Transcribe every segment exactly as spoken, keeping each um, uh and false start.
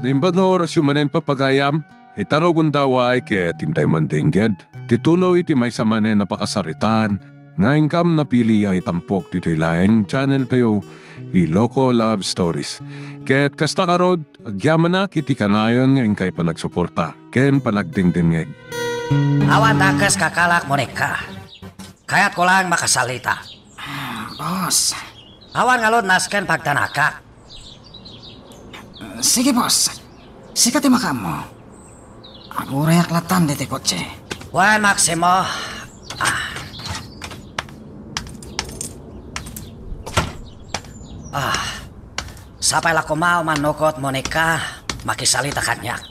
Naimbag nga orasyo manen, papagayam, ita no gundaway ket intay man dengged ti tuloy ti maysa manen a pakasaritaan nga inkam napili a itampok ditoy laeng channel tayo, Iloko Love Stories. Ket kasta ngarud, agyamanak iti kanayon nga inkay panagsuporta ken panagdengdengngeg. Awan dakes kakalak, Monica. Kayatko laeng makasalita. Boss. Awan ngarud nasken pagdanagak. Sige, boss. Sika ti makaammo. Agurayak latan ditoy kotse. Wen, Maximo. Ah. Ah. Sapay la koma umannokot, Monica, makisalita kaniak.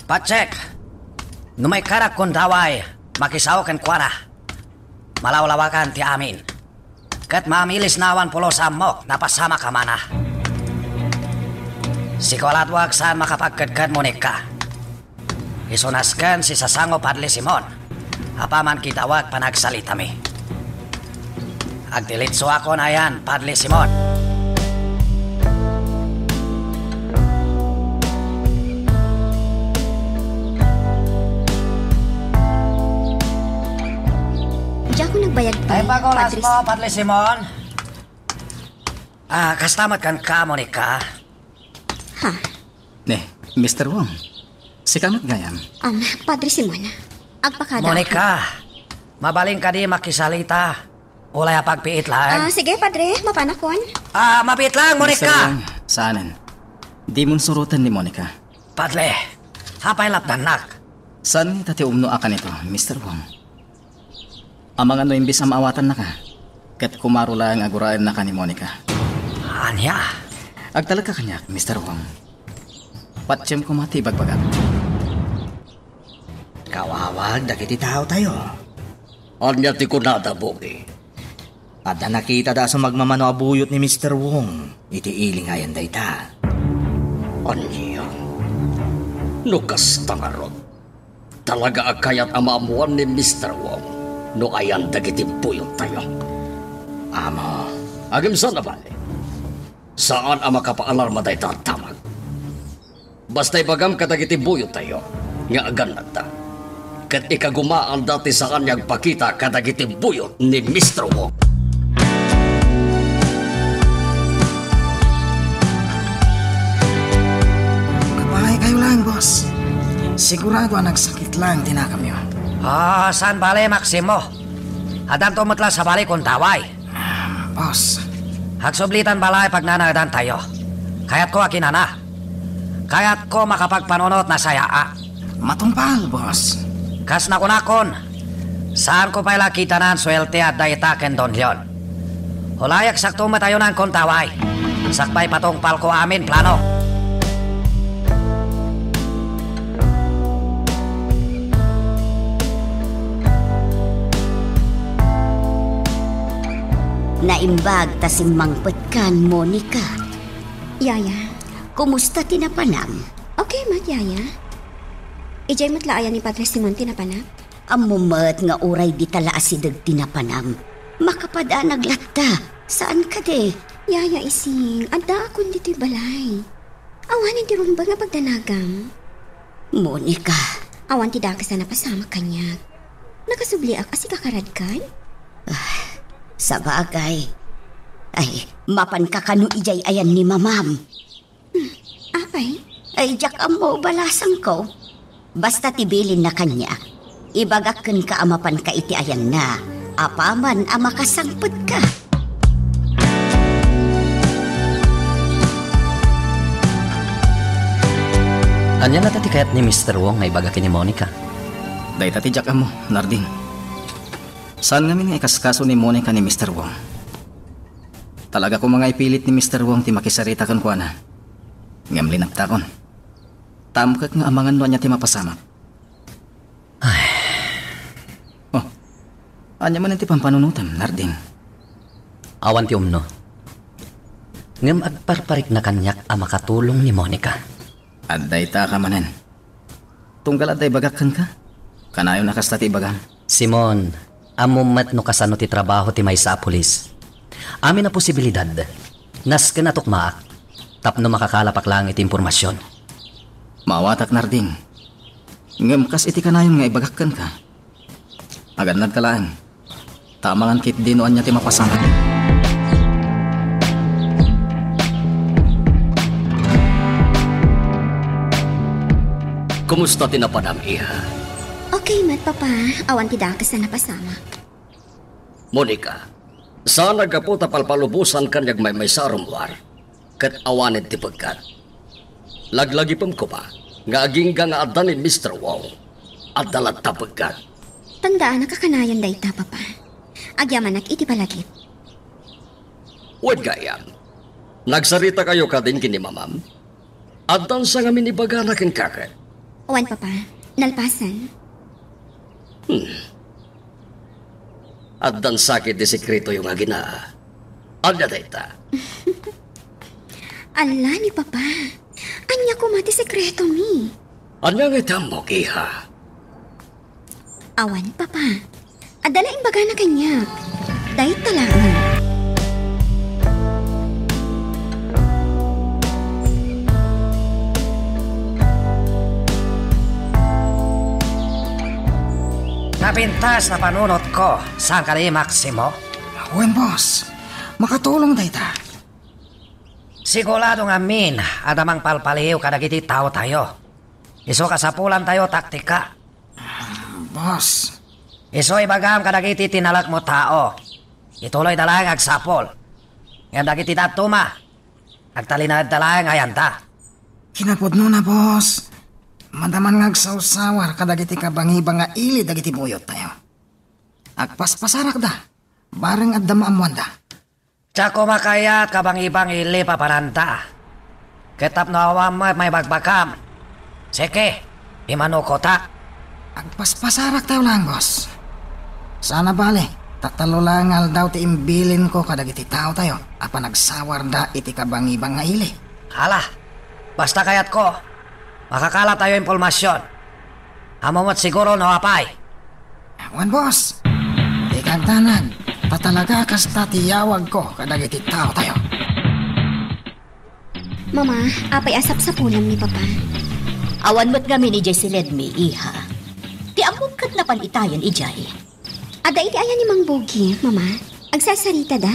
Patsek, no maikkadak gundaway, makisao kenkuana. Malawlawakan ti amin. Ket maamilisna awan pulos a ammok, napasamak a mana. Sikualatwak saan makapagkedked, Monica. Isu nasken si Sasango Padre Simon, apaman kidawag panagsalitami. Agdilitsuakon ayan, Padre Simon. Diakon nagbayag, Tay, Padre Simon. Ah, kasta met kenka, Monica. Ha? Ne, Mister Wong. Sika met gayam. Um, Padre Simon, agpakada. Monica, mabalin kadi makisalita? Ulay a pagpiit laeng. Ah, sige, Padre, mapanakon. Ah, mapiit laeng, Monica. Mister Wong, saanen. Dimon suroten ni Monica. Padre, apay lapdannak? Saan nga ita ti umno a kanito, Mister Wong? Amangan no imbes a maawatannaka, ket kumaro laeng a guraennaka ni Monica. Ania? Agtalekka kaniak, Mister Wong. Patiem koma ti ibagbagak. Kawawag dagiti taotayo. Ania ti kunada, Bongi? Adda nakitada a sumagmamano a buyot ni Mister Wong iti ili nga ayan dayta. Ania? No kasta ngarud, talaga a kayat a maammuan ni Mister Wong no ayan dagiti buyottayo. Amo. Agimsa na bale. Saan a makapaalarma dayta a damag. Basta ibagam kadagiti buyottayo nga agannadda. Ket ikagumaanda ti saan nga agpakita kadagiti buyot ni Mister Wong. Agpakaykayo laeng, boss. Sigurado a nagsakit laeng ti nakamyo. Ah, saan bale, Maximo? Addanto met la sabali gundaway. Ah, boss. Agsublitan bala a pagnanaedantayo. Kayatko a kinana. Kayatko makapagpanunot nasayaa. Matungpal, boss. Kas nakunakon, saanko pay la kitanan suerte a adda ita ken Don Leon. Ulay agsakto met a yunan gundaway. Sakbay patungpalko amin plano. Naimbag ta simmangpetkan, Monica. Yaya. Kumusta ti napanam? Okay met, Yaya. Idiay met la aya ni Padre Simon ti napanam? Ammom met nga uray dita la asideg ti napanam, makapadanag latta. Saan kadi? Yaya Ising, addaakon ditoy balay. Awanen ti rumbeng a pagdanagam. Monica. Awan ti dakes a napasamak kaniak. Nakasubliak a sika karadkan? Ah, sabagay. Ay, mapanka kano idiay ayan ni Mamam? Hmm, apay? Ay, diak ammo, balasangko. Basta ti bilinna kaniak, ibagak kenka a mapanka iti ayanna, apaman a makasangpetka. Ania ngata ti kayat ni Mister Wong nga ibaga ken ni Monica? Dayta ti diak ammo, Narding. Saan ngamin nga ikaskaso ni Monica ni Mister Wong. Talaga koma nga ipilit ni Mister Wong ti makisarita kenkuana. Ngem linaptakon. Tamkek nga amangan no ania ti mapasamak. Ay. Oh, ania manen ti pampanunotem, Narding? Awan ti umno. Ngem agparparikna kaniak a makatulong ni Monica. Adda ita ka manen. Tunggal adda ibagak kenka? Kanayon a kasta ti ibagam. Simon, ammom met no kasano ti trabaho ti maysa a pulis. Amin a posibilidad, nasken a tukmaak. tapno makakalapak laeng iti impormasion. Maawatak, Narding. Ngem kas iti kanayon nga ibagak kenka, agannadka laeng, ta amangan ketdi no ania ti mapasamak. Kumusta ti napadam, iha? Okay met, Papa. Awan ti dakes a napasamak. Monica, saan a gapu ta palpalubosan ken agmaymaysa a rummuar, ket awanen ti peggat. Laglagipem koma nga agingga nga adda ni Mister Wong, adda latta peggat. Tandaanak a kanayon dayta, Papa. Agyamanak iti palagip. Wen gayam, nagsaritakayo kadin ken ni Mamam? Addansa ngamin ibagana kenka ket? Wen, Papa. Nalpasen. Hmm. Addansa ket ti sekretoyo nga aginaa. Ania dayta? Ala ni Papa. Ania koma ti sekretomi? Ania nga ti ammok, iha? Awan, Papa. Adda la imbagana kaniak. Dayta laeng. Napintas na panunotko, saan kadi, Maximo? Wen, boss. Makatulong dayta. Sigurado ngamin a adda mangpalpaliw kadagiti taotayo. Isu kasapulantayo taktika. Boss. Isu ibagam kadagiti tinalekmo tao. Ituloyda laeng agsapul. Ngem dagiti dadduma, agtalinaedda laeng ayanda. Kinapudnona, boss. Madaman nga agsawsawar kadagiti kabangibang nga ili dagiti buyottayo. Agpaspasarakda, bareng adda maammoanda. Diak koma kayat kabangibang ili papananda. Ket tapno awan met maibagbagam, seke, imanukotak. Agpaspasaraktayo laeng, boss. Saan a bale, ta tallo laeng nga aldaw ti imbilinko kadagiti taotayo a panagsawarda iti kabangibang nga ili. Ala, basta kayatko, makakalatayo impormasion. Ammo met siguro no apay. Wen, boss. Dika agdanag, ta talaga kasta ti yawagko kadagiti taotayo. Mama, apay a sapsapulam ni Papa? Awan met ngamin idiay siledmi, iha. Ti ammok ket napan itayen idiay. Adda iti aya ni Mang Bogi, Mama? Agsasaritada?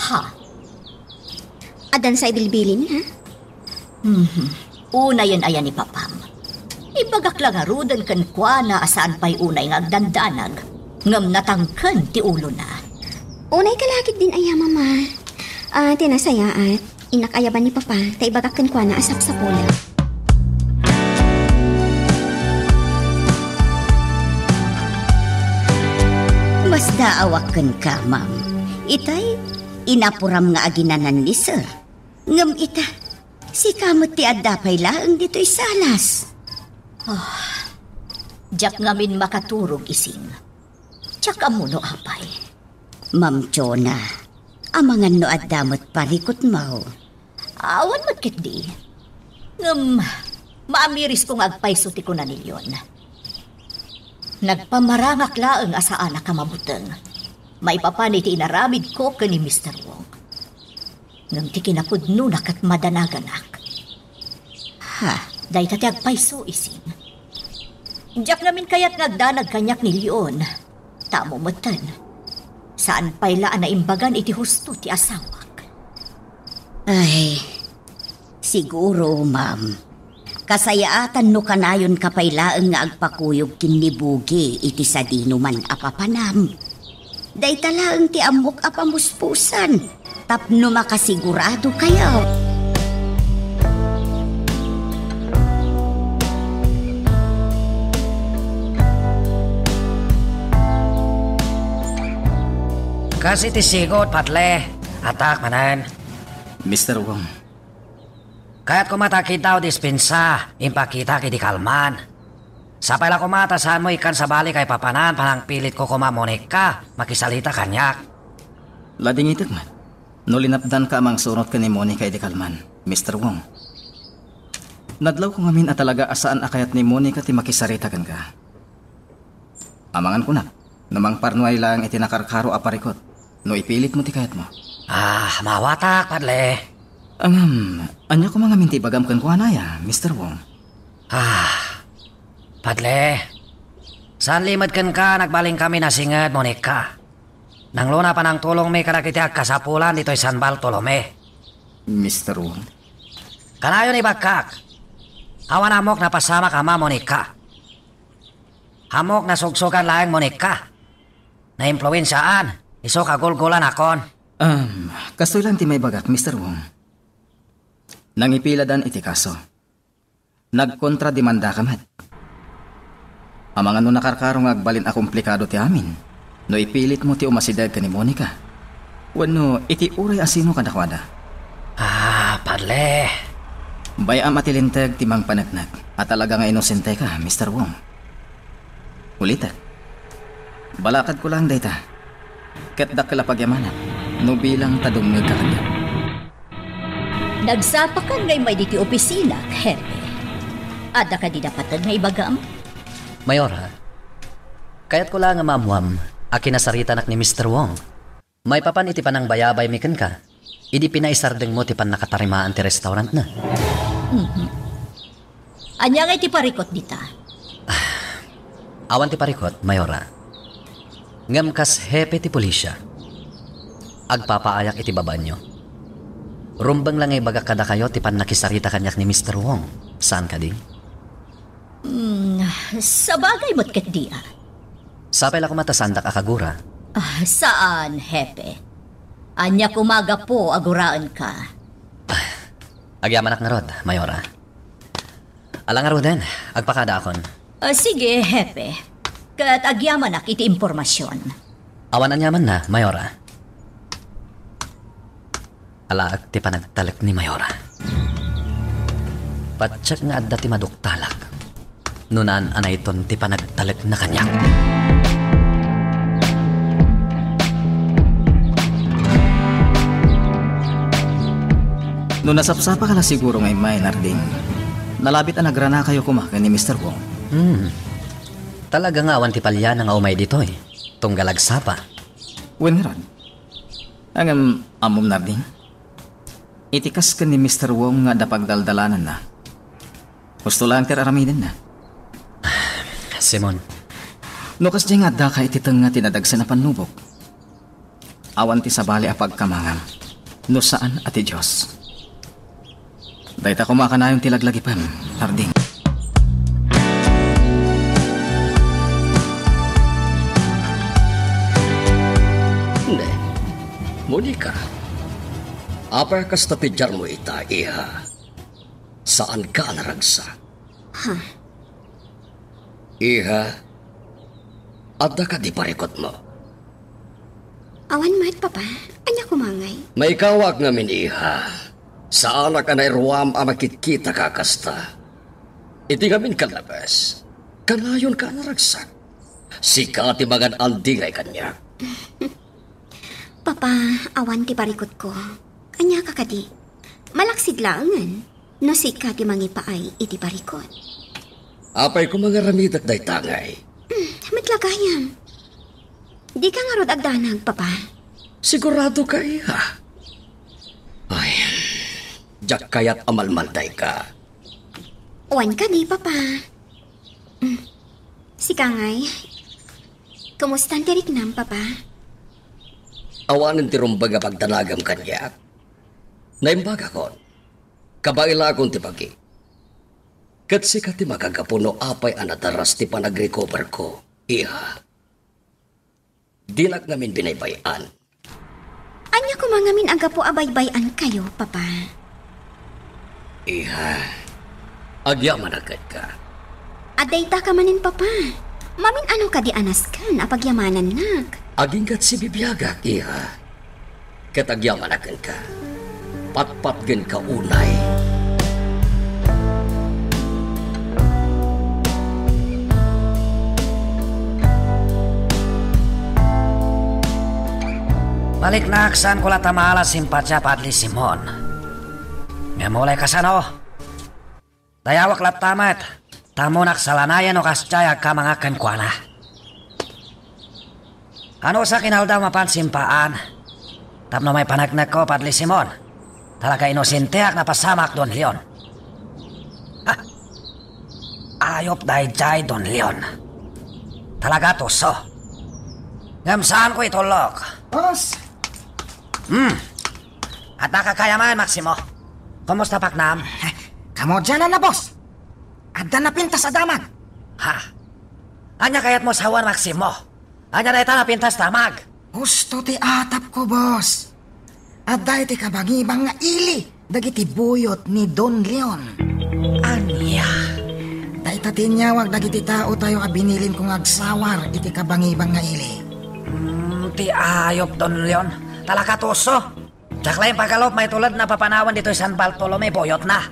Ha? Addansa ibilbilin, ha? Mhm. Unayen aya ni Papam. Ibagak la ngaruden kenkuana a saan pay unay nga agdandanag, ngem natangken ti ulona. Unay ka la ketdin aya, Mama. Ah, ti nasayaat, innak ayaban ni Papa, ta ibagak kenkuana a sapsapulam. Masdaawak kenka, ma'am. Itay, inapuram nga aginanan ni sir. Ngem ita, sika met ti adda pay laeng ditoy salas. Ah, diak ngamin makaturog, Ising. Diak ammo no apay. Ma'am Jonah, amangan no adda met parikutmo. Awan met ketdi. Ngem, maamirisko nga agpayso ti kuna ni Leon. Nagpamarangak laeng a saanak a mabuteng. Maipapan iti inaramidko ken ni Mister Wong. Ngem ti kinapudnona ket madanaganak. Ha, dayta ti agpayso, Ising. Diak ngamin kayat nga agdanag kaniak ni Leon. Ta ammo metten, saan pay la a naimbagan iti husto ti asawak. Ay, siguro, ma'am. Kasayaatan no kanayonka pay laeng nga agpakuyog ken ni Bugi iti sadinoman a papanam. Dayta laeng ti ammok a pamuspusan tapno makasigurado kayo. Kas iti sigud, Padre. Atak manen. Mister Wong. Kayatko met a kitaw dispensa, impakitak idi kalman. Sapay la koma ta saanmo ikkan sabali kay papanan, panangpilitko koma, Monica, makisalita kaniak. Ladingitek met no linapdanka a mangsurot ken ni Monica idi kalman, Mister Wong. Nadlawko ngamin a talaga a saan a kayat ni Monica ti makisarita kenka. Amangan kunak, no mangparnuay laeng iti nakarkaro a parikut, no ipilitmo ti kayatmo. Ah, maawatak, Padre. Ngem, ania koma ngamin ti ibagam kenkuana, ya, Mister Wong? Ah, Padle, saan limed kenka, nagbalin kami nasinged, Monica. Nangluna panangtulongmi kadagiti agkasapulan ditoy San Bartolome. Mister Wong? Kanayon ibakkak. Awan ammok napasamak a Monica. Ammok nasugsugan laeng, Monica. Naimpluensiaan, isu kagulgulanakon. Um, kastoy lang ti maibagak, Mister Wong. Nangipiladan iti kaso. Nagkontrademandaka met. Amangan no nakarkaro nga agbalin a komplikado ti amin, no ipilitmo ti umasideg ken ni Monica. Wenno iti uray a sino kadakuada. Ah, Padle. Bay-am a ti linteg ti mangpaneknek a talaga nga inosenteka, Mister Wong. Ulitek. Balakadko laeng dayta. Ket dakkel a pagyamanak no bilang ta dumngegka kaniak. Nagsapakan ngay immay ditoy opisina, Hepe. Adda kadi dapat nga ibagam? Mayora, kayatko laeng a maammuam a kinasaritanak ni Mister Wong. Maipapan iti panangbayabaymi kenka, idi pinaisardengmo ti pannakatarimaan ti restaurantna. Mhm. Ania ngay ti parikut dita? Ah, awan ti parikut, Mayora. Ngem kas hepe ti pulisya, agpapaayak iti babaenyo. Rumbeng la nga ibagak kadakayo ti pannakisarita kaniak ni Mister Wong. Saan kadi? Hmm, sabagay met ket dia. Sapay la koma ta saandak a kagura. Ah, saan, Hepe. Ania koma gapu a guraenka? Ah, agyamanak ngarud, Mayora. Ala ngaruden, agpakadaakon. Ah, sige, Hepe. Ket agyamanak iti impormasion. Awan aniamanna, Mayora. Alaek ti panagtalek ni Mayora. Patiek nga adda ti maduktalak no naan-anayton ti panagtalekna kaniak. No nasapsapaka la siguro nga immay, Narding, nalabit a nagranakayo koma ken ni Mister Wong. Hmm. Talaga nga awan ti paliana nga umay ditoy. Tunggal agsapa. Wen ngarud. Ngem, ammom, Narding? Iti kas ken ni Mister Wong nga adda pagdaldalananna, husto laeng ti ar-aramidenna. Simon. No kasdiay nga addaka iti tengnga ti nadagsen a pannubok, awan ti sabali a pagkamangam no saan a ti Dios. Dayta koma a kanayon ti laglagipem, Narding. Ne, Monica, apay a kasta ti diarmo ita, iha? Saanka a naragsak? Ha? Iha, adda kadi parikutmo? Awan met, Papa. Ania koma ngay? Maikawak ngamin, iha. Saanak a nairuam a makitkitaka kasta. Iti ngamin kallabes, kanayonka a naragsak. Sika ti mangan-andingay kaniak. Papa, awan ti parikutko. Aniaka kadi? Malaksid laengen no sika ti mangipaay iti parikut. Apay koma nga aramidek dayta ngay? Hmm, met la gayam. Dika ngarud agdanag, Papa? Sigurado ka, iha? Ay, diak kayat a malmaldayka. Wen kadi, Papa. Hmm. Sika ngay, kumustan ti riknam, Papa? Awanen ti rumbeng a pagdanagam kaniak. Naimbagakon, kabaelakon ti bagi. Ket sika ti makagapu no apay a nadaras ti panagrecoverko, iha. Dinak ngamin binaybay-an. Ania koma ngamin a gapu a baybay-ankayo, Papa? Iha, agyamanak kenka. Adda itaka manen, Papa. Mamin-ano kadi a nasken a pagyamanannak? Aginggat sibibiagak, iha. Ket agyamanak kenka. Patpatgenka unay. Baliknak, saanko latta maala simpatia, Padre Simon. Ngem uray kasano, dayawek latta met, ta ammonak salanayen no kasdiay agkamangak kenkuana. Anusak inaldaw mapan simpaan tapno maipaneknekko, Padre Simon. Talaga inosenteak napasamak, Don Leon. Ha? Ayop daydiay, Don Leon. Talaga tuso. Ngem saanko itullok. Boss! Hmm. Adda kakayaman, Maximo. Kumusta, paknam? Kamo diay a, boss? Adda napintas a damag. Ha? Ania kayatmo sawen, Maximo? Ania dayta napintas damag? Husto ti atapko, boss. Adda iti kabangibang nga ili dagiti buyot ni Don Leon. Ania? Dayta ti inyawag dagiti taotayo a binilinko nga agsawar iti kabangibang nga ili. Hmm, ti ayop, Don Leon. Talaga tuso. Diak laeng pagalup maitulod napapanawen ditoy San Bartolome buyotna.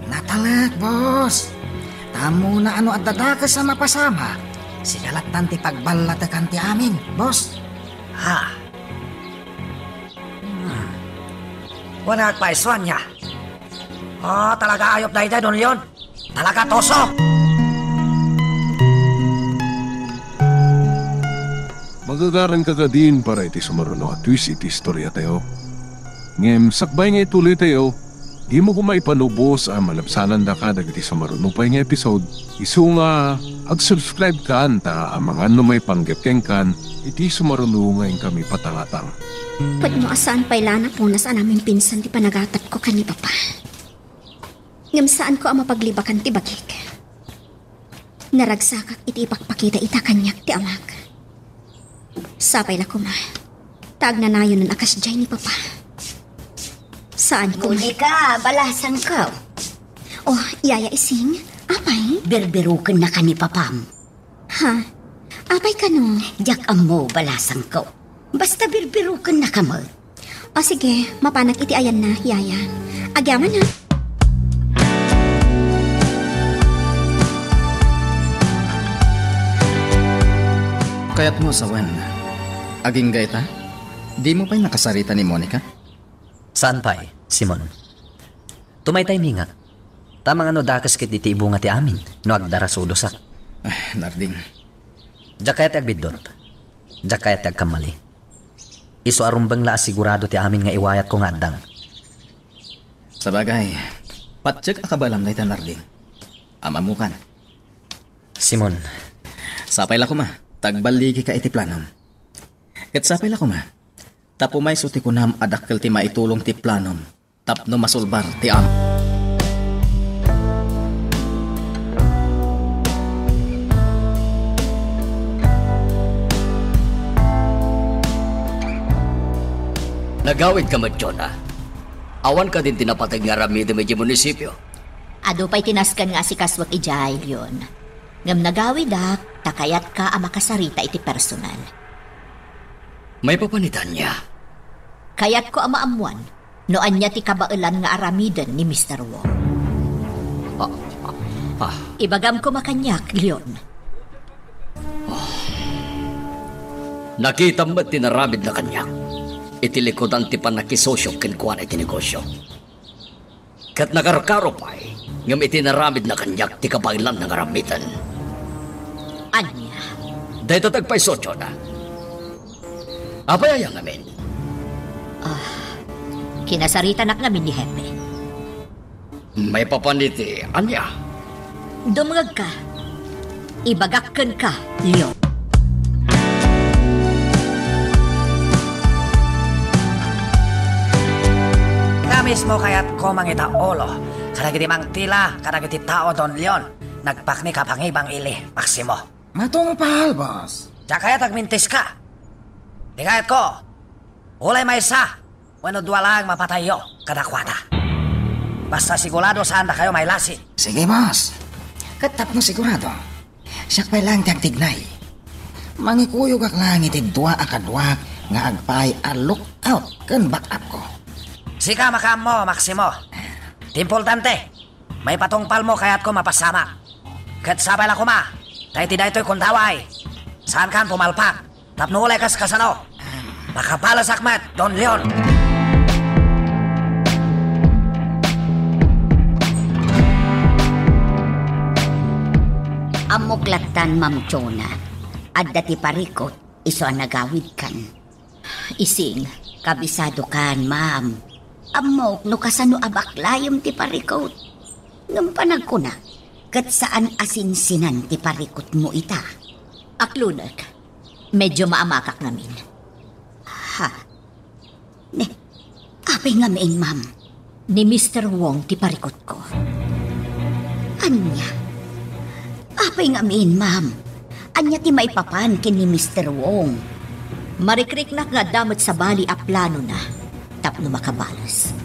Natalek, boss. Ta ammona a no adda dakes a mapasamak, sika lattan ti pagballatekan ti amin, boss. Ha? Hmm. Wen, agpayso ania? Ah, talaga ayop daydiay, Don Leon. Talaga tuso! Magagaranka kadin para iti sumaruno a twist iti istoriatayo. Ngem sakbay nga ituloytayo, dimo koma ipanubos a malabsanandaka dagiti sumaruno pay nga episode. Isu nga, ag-subscribe kan ta amangan no maipanggep kenkan iti sumaruno nga inkami patangatang. Pudno a saan pay la a napunas a naminpinsan ti panagatapko ken ni Papa. Ngem saanko a mapaglibakan ti bagik. Naragsakak iti ipakpakita ita kaniak ti amak. Sapay la koma ta agnanayonan a kasdiay ni Papa. Saan koma. Monica, balasangko. Oh, Yaya Ising, apay? Birbirukennaka ni Papam. Ha? Apay kano? Diak ammo, balasangko. Basta birbirukennaka met. O sige, mapanak iti ayanna, Yaya. Agyaman, ha? Kayatmo a sawen, agingga ita? Dimo pay nakasarita ni Monica? Saan pay, Simon? Tumaytay mi nga. Ta amangan no dakes ketdi ti ibunga ti amin no agdarasudosak. Ah, Narding. Diak kayat ti agbiddut. Diak kayat ti agkammali. Isu a rumbeng la a sigurado ti amin nga iwayatko nga addang. Sabagay, patiek a kabaelam dayta, Narding. Ammokan. Simon. Sapay la koma ta agballigika iti planom. Ket sapay la koma ta pumayso ti kunam a dakkel ti maitulong ti planom tapno masulbar ti am- Nagawidka met, Jonah. Awan kadin ti napateg nga aramidem idiay munisipio? Adu pay ti nasken nga asikasuek idiay, Leon. Ngem nagawidak ta kayatka a makasarita iti personal. Maipapan ita ania? Kayatko a maammuan no ania ti kabaelan nga aramiden ni Mister Wong. Ah, ah, ah. Ibagam koma kaniak, Leon. Ah. Nakitam met ti naramidna kaniak iti likudan ti pannakisosio kenkuana iti negosio. Ket nakarkaro pay ngem iti naramidna kaniak ti kabaelanna nga aramiden. Ania? Dayta ti agpayso, Jonah. Apay aya ngamin? Ah, kinasaritanak ngamin ni Hepe. Maipapan iti ania? Dumngegka. Ibagak kenka, Leon. Ika mismo kayatko mangitaulo kadagiti mangtila kadagiti tao, Don Leon. Nagpakni kabangibang ili, Maximo. Matungpal, boss. Diak kayat agmintiska. Ti kayatko, ulay maysa wenno dua laeng mapatayyo kadakuada. Basta sigurado saandakayo mailasi. Sige, boss. Ket tapno sigurado, siak pay laeng ti agtignay. Mangikuyogak laeng iti dua a kaduak nga agpaay a lookout ken back-upko. Sika makaammo, Maximo. Ti importante, maipatungpalmo kayatko mapasamak. Ket sapay la koma ta iti daytoy kundaway, saankan pumalpak tapno ulay kas kasano, makabalasak met, Don Leon. Ammok lattan, Ma'am Jonah. Adda ti parikut isu a nagawidkan. Ising, kabisadokan, ma'am. Ammok no kasano a baklayem ti parikut. Ngem panagkunak, ket saan a sinsinan ti parikutmo ita. Aklonek, medyo maamakak ngamin. Ha? Ne, apay ngamin, ma'am? Ni Mister Wong ti parikutko. Ania? Apay ngamin, ma'am? Ania ti maipapan ken ni Mister Wong? Marikriknak nga adda met sabali a planona tapno makabales.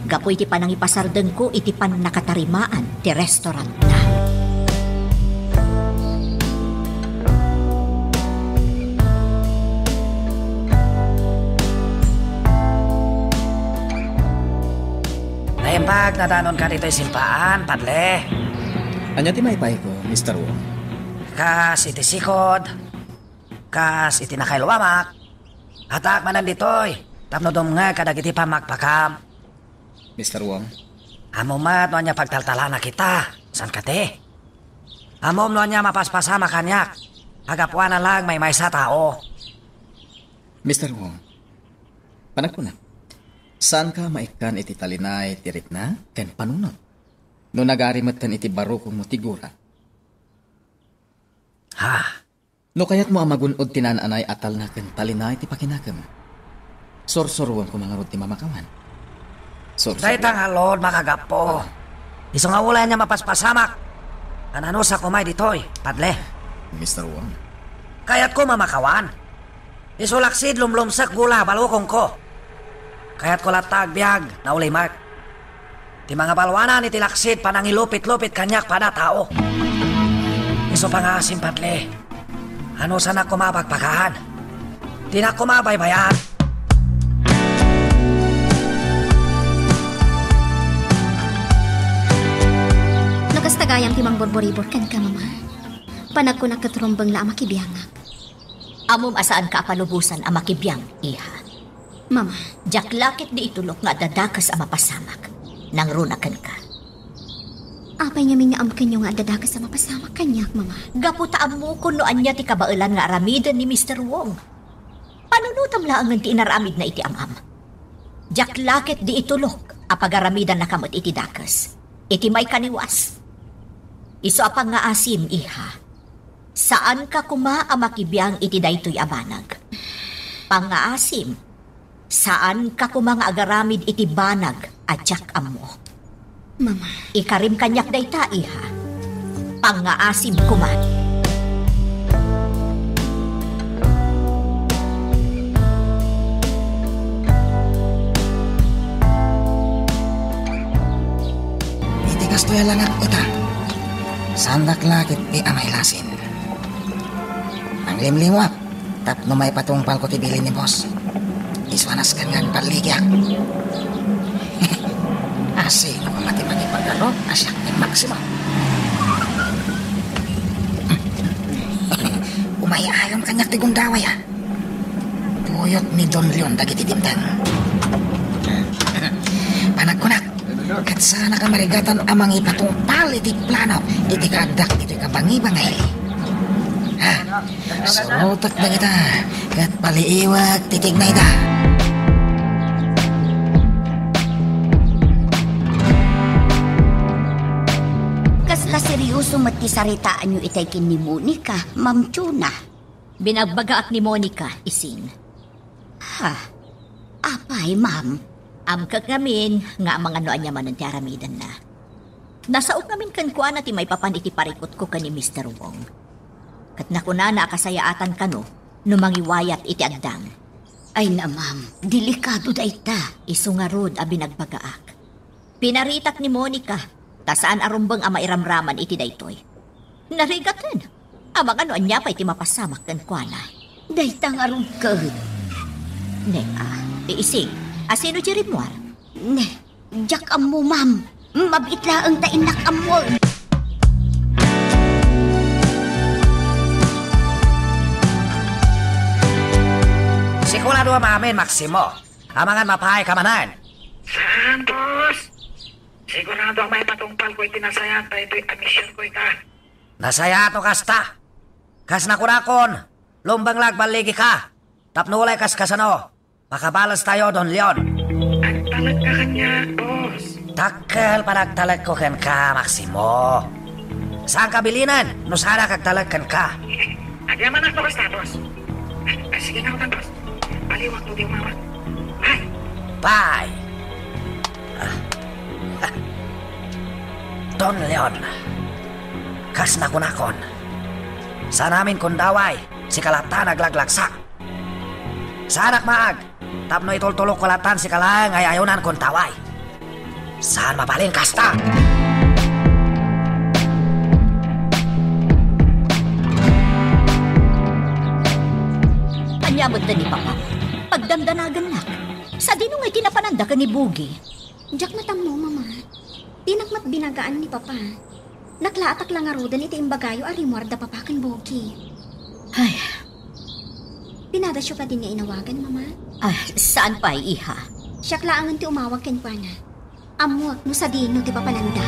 Gapu iti panangipasardengko iti pannakatarimaan ti restaurantna. Naimbag nadanonka ditoy simpaan, Padle. Ania ti maipayko, Mister Wong? Kas iti sikod, kas iti nakailwamak, addaak manen ditoy tapno dumngeg kadagiti pamakpakam. Mister Wong? Ammom met no ania pagtaltalanak ita, saan kadi? Ammom no ania mapaspasamak kaniak, a gapuana lang maymaysa a tao. Mister Wong, panagkunak, saanka maikkan iti talinay ti rikna ken panunot no nagari metten iti barukongmo ti gura? Ha? No kayatmo a magun-od ti naan-anay a talna ken talinay ti pakinakem, sursuroem koma ngarud ti mamakawan. Sursuro. Dayta nga alud, makagapu. Isu nga uray ania mapaspasamak, ananusak koma ditoy, Padle. Mister Wong. Kayatko mamakawan. Isu laksid lumlumsek gula a barukongko. Kayatko latta agbiag, naulimek. Ti mangabalwanan iti laksid panangilupit-lupit kaniak pada a tao. Isu pangngaasim, Padle. Anusanak koma a bagbagaan. Dinak koma baybayaan. No kasta gayam ti mangburburibur kenka, Mama. Panagkunak ket rumbeng la a makibiangak. Ammom a saanka a palubosan a makibiang, iha. Mama. Diak la ketdi itulok nga adda dakes a mapasamak. Nangruna kenka. Apay ngamin nga ammoenyo nga adda dakes a mapasamak kaniak, Mama? Gapu ta ammokon no ania ti kabaelan nga aramiden ni Mister Wong. Panunotam laengen ti inaramidna iti am-am. Diak la ketdi itulok a pagaramidannaka met iti dakes, iti maikaniwas. Isu a pangngaasim, iha. Saanka koma a makibiang iti daytoy a banag. Pangngaasim, saanka koma nga agaramid iti banag a diak ammo. Mama. Ikarim kaniak dayta, iha. Pangngaasim koma. Iti kastoy a langak ita, saandak la ketdi a mailasin. Nanglimlimuak tapno maipatungpalko ti bilin ni boss. Isu a nasken nga agballigiak. Asino nga mati mangipagarop a siak ni Maximo? Umay-ayon kaniak ti gundaway, a. Puyot ni Don Leon dagiti dimteng. Panagkunak, ket saannak a marigatan a mangipatungpal iti plano iti kaaddak iti kabangibangay. Ha? Surotek dagita, ket paliiwek ti tignayda. Kasta serioso met ti saritaanyo itay ken ni Monica, Ma'am Chona. Binagbagaak ni Monica, Ising. Ha? Apay, ma'am? Amkek ngamin nga amangan no ania manen ti aramidenna. Nasaok ngamin kenkuana ti maipapan iti parikutko ken ni Mister Wong. Ket nakunana a kasayaatan kano no mangiwayat iti addang. Ay na, ma'am, delikado dayta. Isu ngarud a binagbagaak. Pinaritak ni Monica, ta saan a rumbeng a mairamraman iti daytoy. Narigaten. Amangan no ania pay ti mapasamak kenkuana. Dayta ngarud ket. Ne, a, iisig, asino ti rimmuar? Ne, diak ammo, ma'am. Mabiit laeng ta innak ammo. Sigurado a maamin, Maximo. Amangan mapaay ka manen. Santos! Sigurado a maipatungpalko iti nasayaat daytoy a misionko ita. Nasayaat no kasta. Kas nakunakon, lumbeng la agballigika. Tapno ulay kaskasano, makabalestayo, Don Leon. Agballigika. Nagkakaniak, boss. Dakkel panagtalekko kenka, Maximo. Saanka bilinen no saanak agtalek kenka. Agyamanak, boss, tapos. Ah, sige na, boss. Baliwak mo di umawat. Ay! Bye! Ah. Ha. Don Leon, kas nakunakon, saan amin kun daway, sika latta naglaglagsak. Saanak maag, tapno itultulokko latta sika laeng nga ay-ayonan kun daway. Saan mabalin kasta? Ania met ni Papa? Pagdandanagannak. Sadino ngay ti napananda ken ni Bugi? Diak matammo, Mama. Dinak met binagaan ni Papa. Naklaatak la ngaruden iti imbagayo a rimmuar da Papa ken Bugi. Ay. Pinadasyo kadi nga inawagan, Mama? Ah, saan pay, iha? Siak laengen ti umawag kenkuana. Ammoak no sadino ti papananda.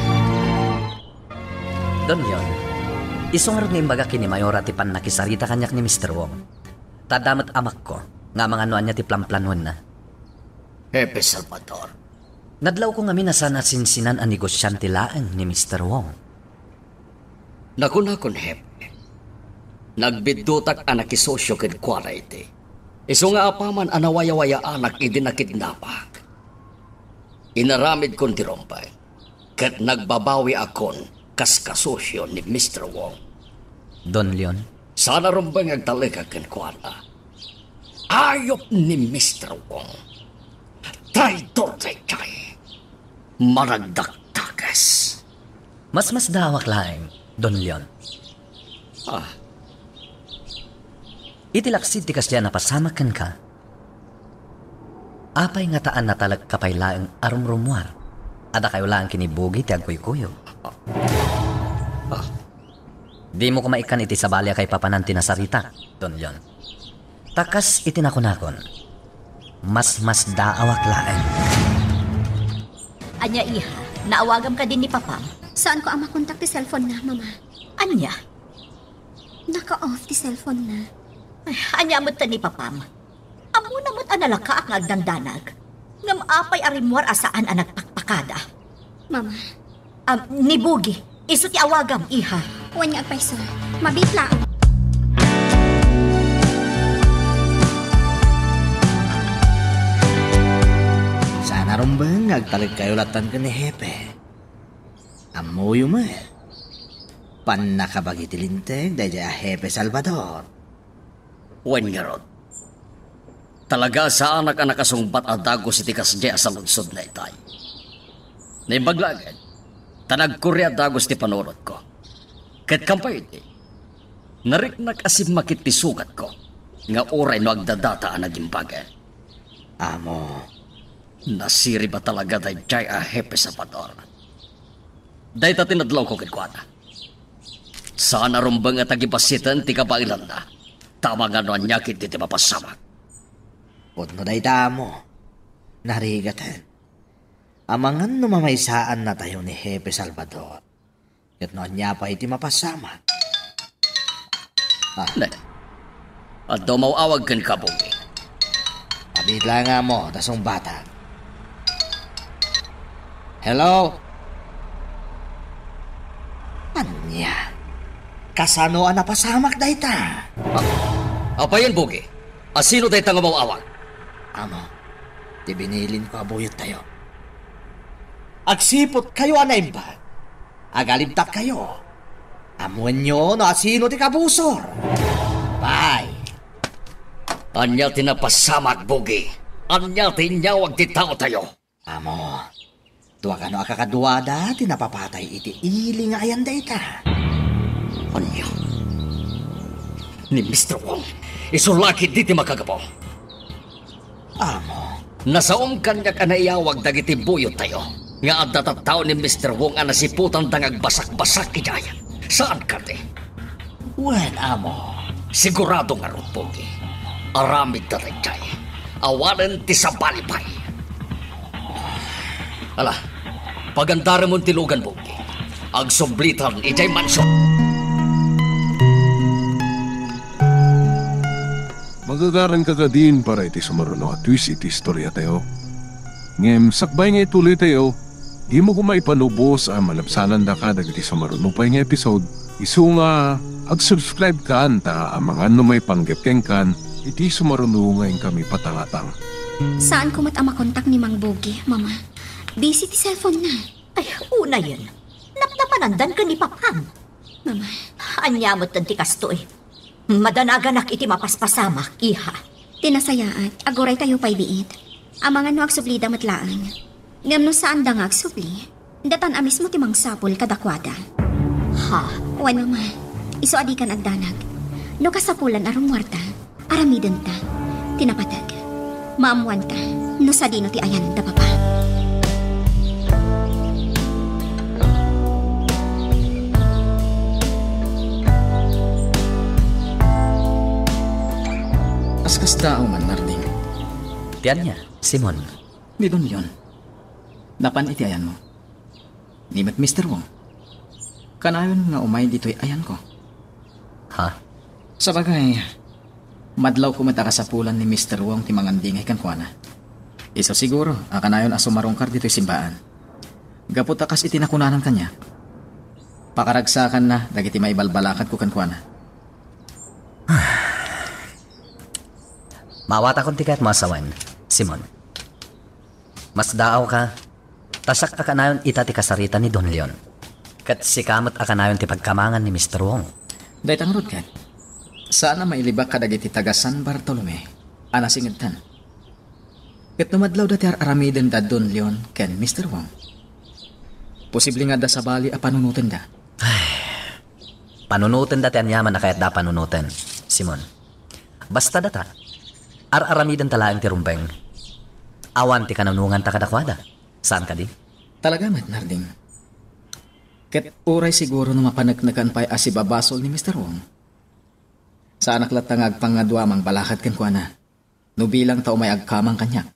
Don Leon, isu ngarud nga imbagak ken ni Mayora ti pannakisarita kaniak ni Mister Wong. Ta adda met amakko nga amangan no ania ti planplanoenna. Hepe Salvador. Nadlawko ngamin a saan a sinsinan a negosiante laeng ni Mister Wong. Nakunakon, Hepe, nagbiddutak a nakisosio kenkuana iti. Isu nga apaman a nawayawayaanak idi nakidnapak, inaramidkon ti rumbeng, ket nagbabawiakon kas kasosio ni Mister Wong. Don Leon? Saan a rumbeng nga agtalekak kenkuana. Ayup ni Mister Wong. Traidor daydiay. Managdakdakes. Masmasdaawak laeng, Don Leon. Ah. Iti laksid ti kasdiay a napasamak kenka, apay ngata a natalekka pay laeng a rumrummuar? A dakayo laeng ken ni Bugi ti agkuykuyo. Ah. Dimo koma ikkan iti sabali a kaipapanan ti nasaritak, Don Leon. Ta kas iti nakunakon, masmasdaawak laeng. Ania, iha? Naawagam kadi ni Papam? Saanko a makontak ti cellphone-na, Mama. Ania? Naka-off ti cellphone-na. Ay, ania met ni Papam? Ammona met a nalakaak nga agdandanag. Ngem apay a rimmuar a saan a nagpakpakada? Mama. Ah, ni Bugi, isu ti awagam, iha. Wen nga agpayso. Mabiit laeng. Saan a rumbeng nga agtalekkayo lattan ken ni Hepe. Ammoyo met. Pannakabagi ti linteg daydiay a Hepe Salvador. Wen ngarud, talaga a saanak a nakasungbat a dagus iti kasdiay a saludsodna itay. Naimbag laeng, ta nagkurre a dagus ti panunotko. Ket kampay idi, nariknak a simmakit ti sugatko nga uray no agdadata a nagimbagen. Amo. Nasirib a talaga daydiay a Hepe Salvador. Dayta ti nadlawko kenkuana. Saan a rumbeng a tagibasiten ti kabaelanna, ta amangan no ania ketdi ti mapasamak. Pudno dayta, Amo. Narigaten. Amangan no mamaysaannatayo ni Hepe Salvador. Ket no ania pay ti mapasamak. Ah. Ne. Adda umaw-awag kenka, Bugi. Abit la nga mo, ta sungbatak. Hello? Ania? Kasano a napasamak dayta? Ah, apayen, Bugi? Asino dayta nga umaw-awag? Amo, ti binilinko a buyottayo. Agsiputkayo a naimbag. Agalibtakkayo. Ammoenyo no asino ti kabusor. Bye. Ania ti napasamak, Bugi? Ania ti inyawag ti taotayo? Amo, dua kano a kakaduada ti napapatay iti ili nga ayan dayta. Ania? Ni Mister Wong, isu la ketdi ti makagapu. Amo. Nasaom kaniak a naiyawag dagiti buyottayo nga adda tattao ni Mister Wong a nasiputanda nga agbasakbasak idiay. Saan kadi? Wen, Amo. Sigurado ngarud, Bugi. Aramidda daydiay. Awanen ti sabali pay. Ala, pagandaremon ti lugan, Bugi. Agsublitan idiay mansion. Magagaranka kadin para iti sumurno a twist iti istoriatayo? Ngem sakbay nga ituloytayo, dimo koma ipanubos a malabsanandaka dagiti sumaruno pay nga episode, isu nga ag-subscribe kan ta amangan no maipanggep kenkan iti sumaruno nga inkami patangatang. Saanko met a makontak ni Mang Bugi, Mama. Busy ti cellphone na. Ay, unayen. Napnapanandan ken ni Papam. Mama. Ania met ti kastoy? Madanaganak iti mapaspasamak, iha. Ti nasayaat, aguraytayo pay biit. Amangan no agsublida met laeng. Ngem no saanda nga agsubli, datan a mismo ti mangsapul kadakuada. Ha? Wen, Mama, isu a dikan agdanag. No kasapulan a rumuarta, aramidenta ti napateg. Maammuanta no sadino ti ayan da Papa. Kas kasta, Uman Narding. Ti ania, Simon? Ni Don Leon. Napan iti ayanmo. Ni met Mister Wong. Kanayon nga umay ditoy ayanko. Ha? Sabagay, madlawko met a kasapulan ni Mister Wong ti mangandingay kenkuana. Isu siguro a kanayon a sumarungkar ditoy simbaan. Gapu ta kas iti nakunanan kaniak, pakaragsakanna dagiti maibalbalakadko kenkuana. Maawatakon ti kayatmo a sawen, Simon. Masdaawka, ta siak a kanayon ita ti kasarita ni Don Leon. Ket sika met a kanayon ti pagkamangan ni Mister Wong. Dayta ngarud ket, saan a mailibak kadagiti taga San Bartolome a nasingedtan. Ket no madlawda ti ar-aramidenda Don Leon ken Mister Wong, posible nga adda sabali a panunotenda. Panunotenda ti aniaman a kayatda a panunoten, Simon. Basta data, ar-aramidenta laeng ti rumbeng. Awan ti kananunganta kadakuada. Saan kadi? Talaga met, Narding. Ket uray siguro no mapaneknekan pay a sibabasol ni Mister Wong, saanak latta nga agpangadua a mangbalakad kenkuana no bilang ta umay agkamang kaniak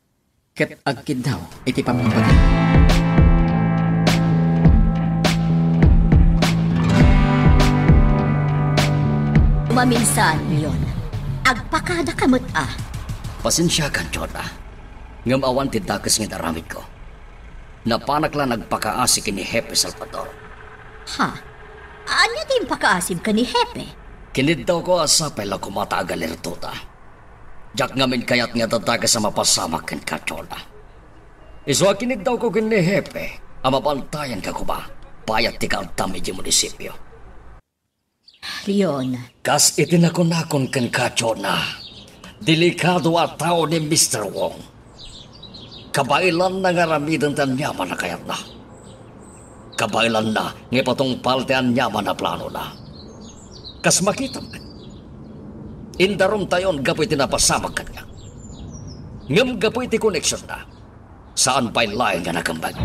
ket agkiddaw iti pammabaga. Maminsan, Leon, agpakadaka met a. Pasensiakan, Jonah. Ngem awan ti dakes nga inaramidko. Napanak la nagpakaasi ken ni Hepe Salvador. Ha? Ania ti impakaasim ken ni Hepe? Kiniddawko a sapay la koma ta agalertota. Diak ngamin kayat nga adda dakes a mapasamak kenka, Jonah. Isu a kiniddawko ken ni Hepe a mabantayanka koma bayat ti kaaddam idiay munisipio. Leon. Kas iti nakunakon kenka, Jonah, delikado a tao ni Mister Wong. Kabaelanna nga aramiden ti aniaman a kayatna. Kabaelanna nga ipatungpal ti aniaman a planona. Kas makitam, indarumtayon gapu iti napasamak kaniak. Ngem gapu iti koneksionna, saan pay laeng nga nakembeg.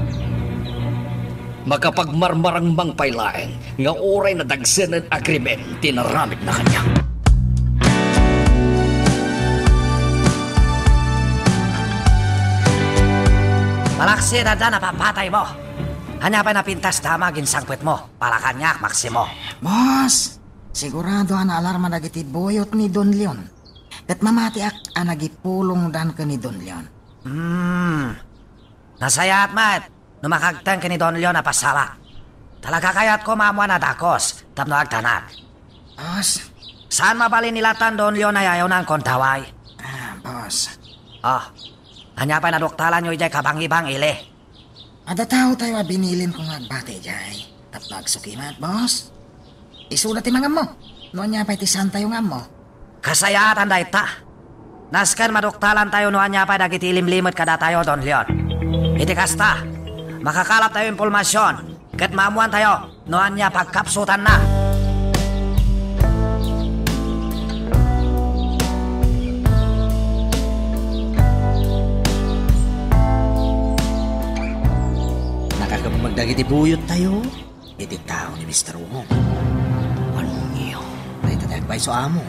Makapagmarmarangmang pay laeng nga uray nadagsenen a krimen ti inaramidna kaniak. Malaksid adda napapataymo. Ania pay napintas dama aginsangpetmo? Para kaniak, Maximo. Boss, sigurado a naalarma dagiti buyot ni Don Leon. Ket mamatiak a nagipulongdan ken ni Don Leon. Hmm. Nasayaat met no makagteng ken ni Don Leon a pasamak. Talaga kayatko maammuan a dakes tapno agdanag. Boss. Saan mabalin ni latan Don Leon a yayawnanko, daway? Ah, boss. Ah, ania pay naduktalanyo idiay kabangibang ili? Adda taotayo a binilinko nga agbati idiay tapno agsukimat, boss. Isuda ti mangammo no ania pay ti saantayo nga ammo. Kasayaatan dayta. Nasken maduktalantayo no ania pay dagiti ilimlimed kadatayo, Don Leon. Iti kasta, makakalaptayo impormasion ket maammuantayo no ania pagkapsutanna. Nakakemmeg dagiti buyottayo iti tao ni Mister Wong. Ania? Dayta ti agpayso, amo.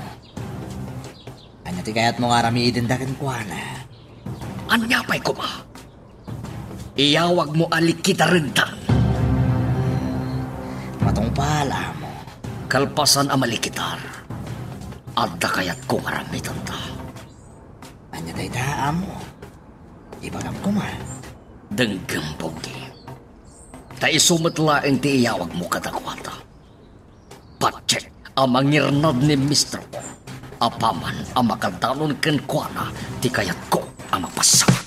Ania ti kayatmo nga aramidenda kenkuana? Ania pay koma? Iyawagmo a likidarenta. Matungpal, amo. Kalpasan a malikidar, adda kayatko nga aramidenta. Ania dayta, amo? Ibagam koma. Denggem, Pogi. Ta isu met laeng ti iyawagmo kadakuada. Patiek a mangirnad ni Mister Wong apaman a makadanon kenkuana ti kayatko a mapasamak.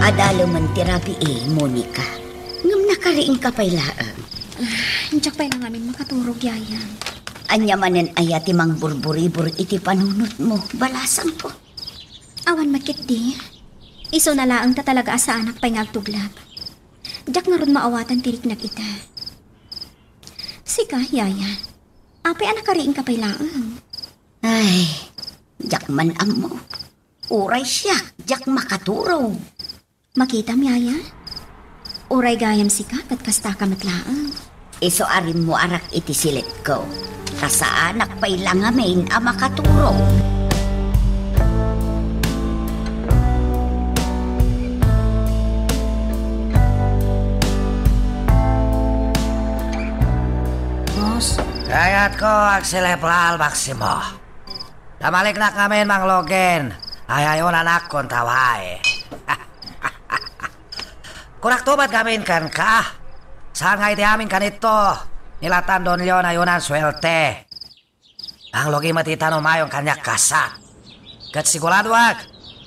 Adalemen ti rabii, Monica. Ngem nakariingka pay laeng. Ah, diak pay la ngamin makaturog, Yaya. Ania manen aya ti mangburburibur iti panunotmo, balasangko? Awan met ketdi. Isuna laeng ta talaga a saanak pay nga agtuglap. Diak ngarud maawatan ti riknak ita. Sika, Yaya, apay a nakariingka pay laeng? Ay, diak man ammo. Uray siak, diak makaturog. Makitam, Yaya? Uray gayam sika, ket kastaka met laeng. Isu a rimmuarak iti silitko, ta saanak pay la ngamin a makaturog. Boss? Kayatko agsileplal, Maximo. Ta maliknak ngamin manglugin, ay-ayunanak kun ta wen. Kunak tubad ngamin kenka. Saan nga iti amin kanito, ni latan Don Leon ayunan suerte. Manglugi met ita no mayon kaniak, kasat. Ket siguradoak,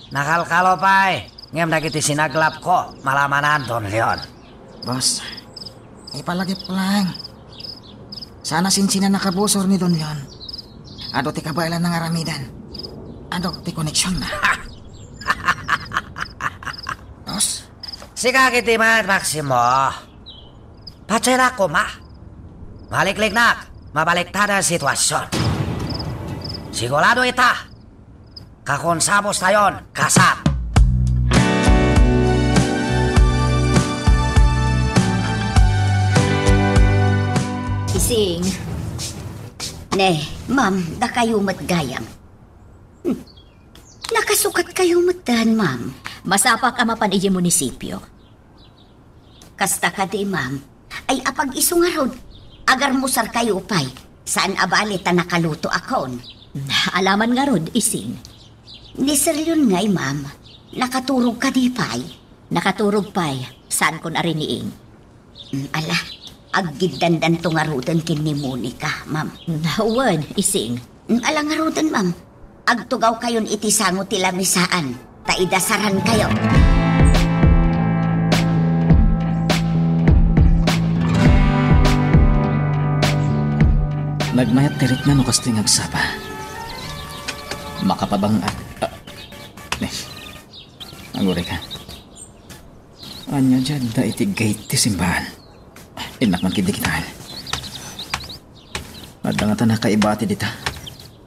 nakalkalo pay, ngem dagiti sinaglapko, malamanan, Don Leon. Boss, ipalagipko laeng. Saan a sinsinna nakabusor ni Don Leon. Adu ti kabaelanna nga aramiden. Adu ti koneksionna. Boss? Sika ketdi met, Maximo. Patsenak koma. Malikliknak, mabaliktad a sitwasion. Sigurado ita, kakonsabos tayon, kasat. Ising. Ne, ma'am, dakayo met gayam. Hmm. Nakasukatkayo metten, ma'am. Masapak a mapan idiay munisipio. Kasta kadi, ma'am. Ay, apag-isu ngarud, agarmusarkayo pay. Saan a bali ta nakalutoakon. Alaman ngarud, Ising. Ni Sir Leon ngay, ma'am. Nakaturog kadi pay? Nakaturog pay. Saankon a riniing. Mm, ala, aggiddandanto ngaruden ken ni Monica, ma'am. Wen, Ising. Mm, ala ngaruden, ma'am. Agtugawkayon iti sango ti lamisaan, ta idasarankayo. Nagmayat ti rikna no kastoy nga agsapa. Makapabang-, ah, ah, ne. Agurayka. Ania diay adda iti gate ti simbaan? Innak man ketdi kitaen. Adda ngata nakaibati dita?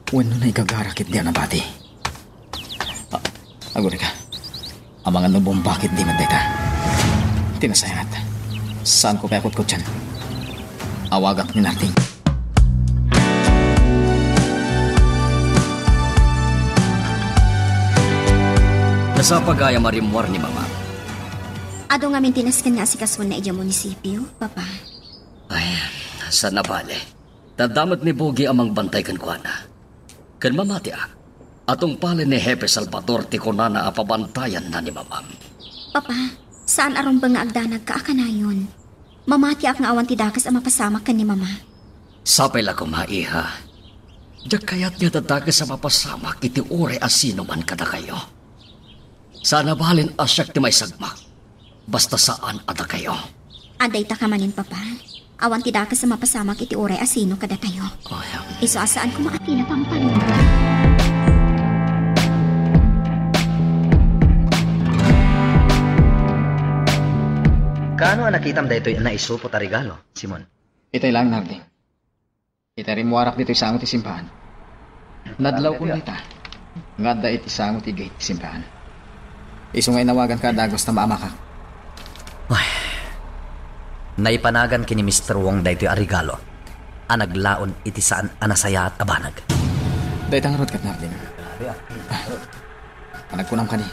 Wenno naigagara ketdi a nabati? Ah, agurayka. Amangan no bomba ketdi met dayta. Ti nasayaat, saanko pay a kutkotian. Awagak ni Narding. Nasapa gayam a rimmuar ni Mama. Adu ngamin ti nasken nga asikasoenna idiay munisipio, Papa? Ay, saan a bale. Ta adda met ni Bogi a mangbantay kenkuana. Ken mamatiak a tungpalen ni Hepe Salvador ti kunana a pabantayanna ni Mamam. Papa, saan a rumbeng nga agdanagka a kanayon. Mamatiak nga awan ti dakes a mapasamak ken ni Mama. Sapay la koma, iha. Diak kayat nga adda dakes a mapasamak iti uray a sino man kadakayo. Saan a balen a siak ti maisagmak, basta saan a dakayo. Adda ita kamanen, Papa. Awan ti dakes a mapasamak iti uray a sino kadatayo. Ay, am- Isu a saan koma a pinapampanuno. Kaano a nakitam daytoy a naisupot a regalo, Simon? Itay laeng, Narding. Iti rimmuarak ditoy sango ti simbaan. Nadlawkon dayta nga adda iti sango ti gate ti simbaan. Isu nga inawaganka a dagus ta maamakak. Ay. Naipanagan ken ni Mister Wong daytoy a regalo a naglaon iti saan a nasayaat a banag. Dayta ngarud ket, Narding. Panagkunam kadi.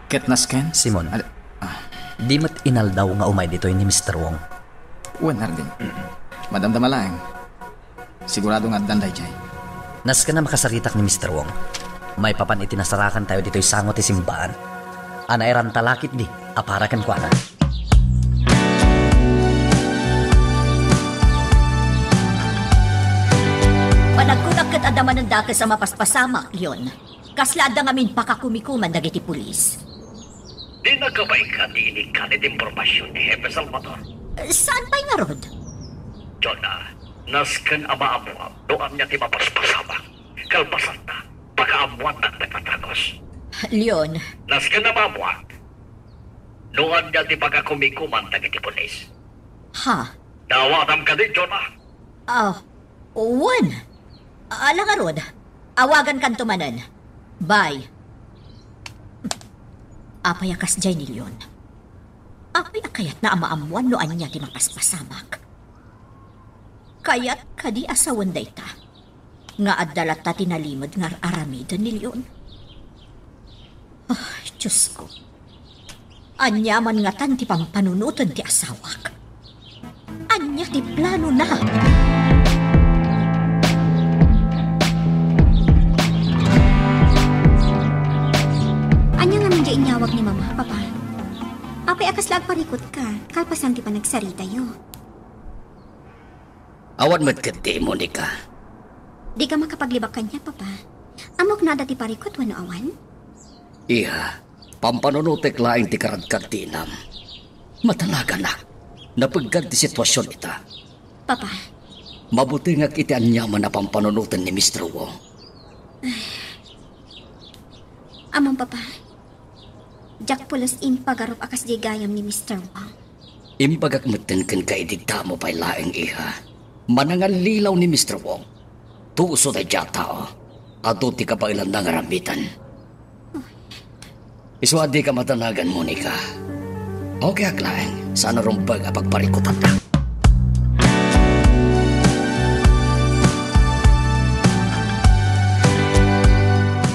Ket nasken? Simon, Ad-, ah. Di met inaldaw nga umay ditoy ni Mister Wong. Wen, Narding. Madamdama laeng. Sigurado nga addan daydiay. Nasken a makasaritak ni Mister Wong. Maipapan iti nasarakantayo ditoy sango ti simbaan a nairanta la ketdi a para kenkuana. Panagkunak ket adda manen dakes a mapaspasamak, Leon. Kasla adda ngamin pakakumikuman dagiti pulis. Di nagkabain ka ti inikkan iti impormasyon ni Hepe Salvador? Saan pay ngarud? Jonah, nasken a maammuam no ania ti mapaspasamak. Kalpasanna, pakaammuannak met a takos. Leon. Nasken a maammuak no ania ti pakakumikuman dagiti pulis. Ha? Naawatam kadi, Jonah? Ah, wen. Ala ngarud, awagankanto manen. Bye. Apay a kasdiay ni Leon? Apay a kayatna a maammuan no ania ti mapaspasamak? Kayat kadi a sawen dayta nga adda latta ti nalimed nga ar-aramiden ni Leon? Ay, Diosko. Ania man ngatan ti pampanunoten ti asawak? Ania ti planona? Ania ngamin diay inyawag ni Mama, Papa? Apay a kasla agparikutka kalpasan ti panagsaritayo? Awan met ketdi, Monica. Dika makapaglibak kaniak, Papa. Ammok no adda ti parikut wenno awan? Iha, pampanunotek laeng ti karadkak ti inam. Madanaganak. Napeggad ti situasion ita. Papa. Mabutengak iti aniaman a pampanunoten ni Mister Wong. Ammom, Papa, diak pulos impagarup a kasdiay gayam ni Mister Wong. Imbagak metten kenka idi damo pay laeng, iha. Manangallilaw ni Mister Wong. Tuso daydiay a tao. Adu ti kabaelanna nga aramiden. Isu a dika madanagan, Monica. Okay ak laeng, saan a rumbeng a pagparikutanna.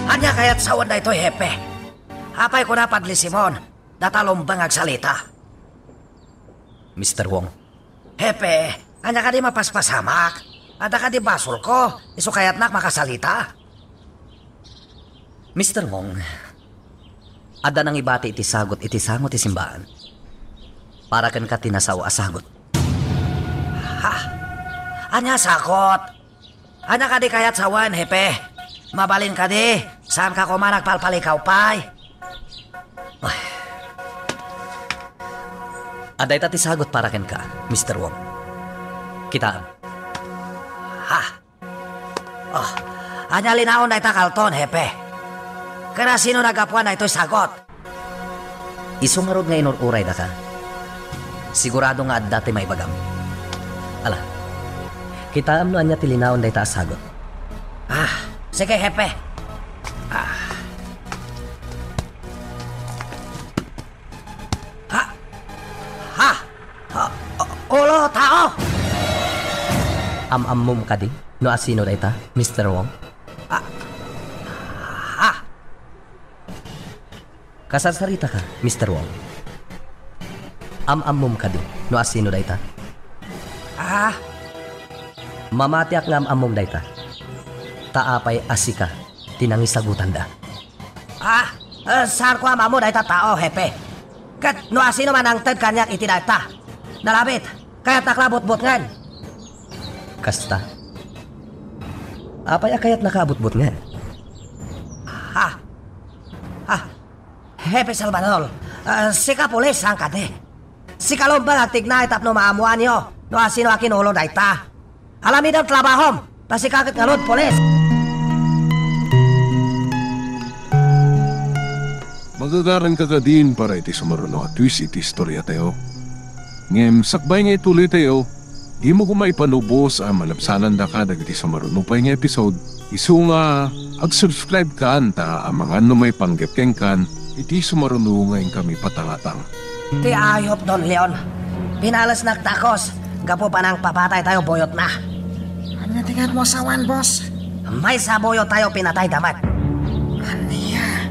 Ania kayat sawen daytoy, Hepe? Apay kuna paglisimon, data lumbeng agsalita? Mister Wong. Hepe, ania kadi mapaspasamak? Adda kadi basolko, isu kayatnak makasalita? Mister Wong, adda nangibati iti sagut iti sango ti simbaan. Para kenka ti nasao a sagut. Ha? Ania sagut? Ania kadi kayat sawen, Hepe? Mabalin kadi, saanka koma nagpalpalikaw pay? Ay. Adda ita ti sagut para kenka, Mister Wong. Kitaem. Ha? Oh, ania linaon dayta kalton, Hepe? Ken asino naggapuan daytoy sagut? Isu ngarud nga inur-uray daka. Sigurado nga adda ti maibagam. Ala, kitaem no ania ti linaon dayta a sagut. Ah, sige, Hepe. Ah. Ha? Ha? Ha? O-, ulo, tao! Am-ammom kadi no asino dayta, Mister Wong? Ah. Ha? Kasarsaritaka, Mister Wong. Am-ammom kadi no asino dayta? Ah. Mamatiak nga am-ammom dayta. Ta apay a sika ti nangisagutanda? Ah, eh, saanko a maammo dayta tao, Hepe. Ket no asino man nangted kaniak iti dayta, nalabit, kayatnak la butbutngen. Kasta? Apay a kayatnaka a butbutngen? Ha? Ah, Hepe Salvador, eh, sika pulis, saan kadi? Sika lumbeng agtignay tapno maammoanyo no asino a kinulo dayta. Alamidem trabahom, ta sika ket ngarud, pulis. Magagaranka kadin para iti sumaruno a twist iti istoriatayo. Ngem sakbay nga ituloytayo, dimo koma ipanubos a malabsanandaka dagiti sumaruno pay nga episode, isu nga ag-subscribe kan ta amangan no maipanggep kenkan iti sumaruno nga inkami patangatang. Ti ayup, Don Leon. Pinalesnak takos gapu panangpapataytayo buyotna. Ania ti ngaanmo a sawen, boss? Maysa a buyottayo pinatayda met. Ania?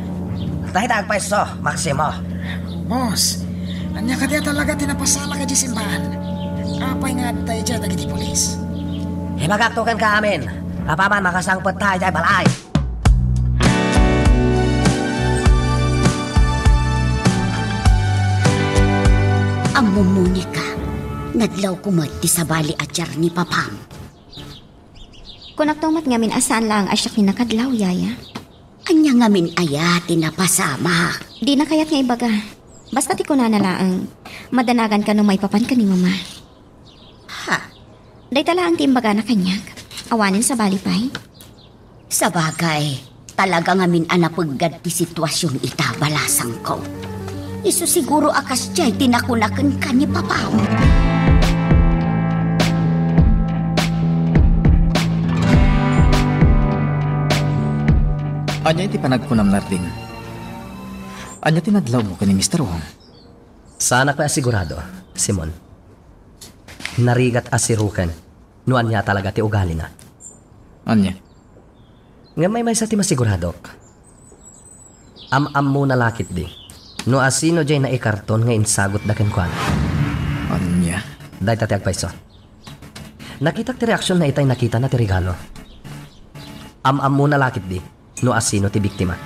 Dayta agpayso, Maximo. Boss, ania kadi a talaga ti napasamak idiay simbaan? Apay nga adda idiay dagiti pulis? Ibagakto kenka amin. Apaman makasangpet ta idiay balay. Ammom, Monica, nadlawko met ti sabali a diar ni Papam. Kunakto met ngamin a saan laeng a siak ti nakadlaw, Yaya. Ania ngamin aya ti napasamak? Dina kayat nga ibaga. Basta ti kunana laeng, madanagan kano maipapan ken ni Mama. Ha? Dayta laeng ti imbagana kaniak. Awanen sabali pay. Sabagay, talaga ngamin a napeggad ti situasion ita, balasangko. Isu siguro a kasdiay ti nakuna kenka ni Papam. Ania iti panagkunam, Nardin? Ania ti nadlawmo ken ni Mister Wong? Saanak pay a sigurado, Simon. Narigat a siruken no ania talaga ti ugalina. Ania? Ngem may maysa ti masiguradok. Am-ammona la ketdi no asino diay naikarton nga insagutda kenkuana. Ania? Dayta ti agpayso. Nakitak ti reaksionna itay nakitana ti regalo. Am-ammona la ketdi no asino ti biktima.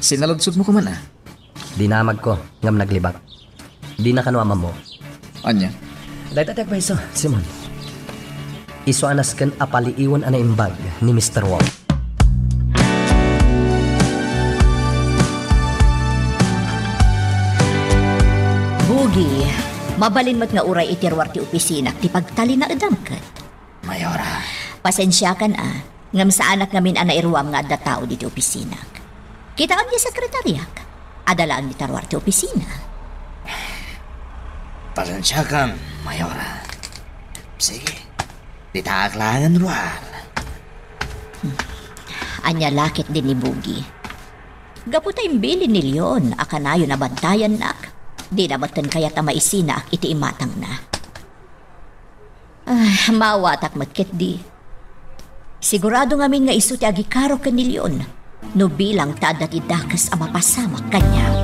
Sinaludsodmo koman a? Dinamagko, ngem naglibak. Dina kano am-ammo. Ania? Dayta ti agpayso, Simon. Isu a nasken a paliiwen a naimbag ni Mister Wong. Bugi, mabalin met nga uray iti ruar ti opisinak ti pagtalinaedam ket Mayora. Pasensiakan a, ngem saanak ngamin a nairuam nga adda tao ditoy opisinak. Kitaem ti sekretariak. Adda laeng dita ruar ti opisina. Pasensiakan, Mayora. Sige, ditaak laengen ruar. Ania la ketdi ni Bugi? Gapu ta imbilin ni Leon a kanayon a bantayannak, dina metten kayat a maisinaak iti imatangna. Ah, maawatak met ketdi. Sigurado ngamin nga isu ti agikaro ken ni Leon no bilang ta adda ti dakes a mapasamak kaniak.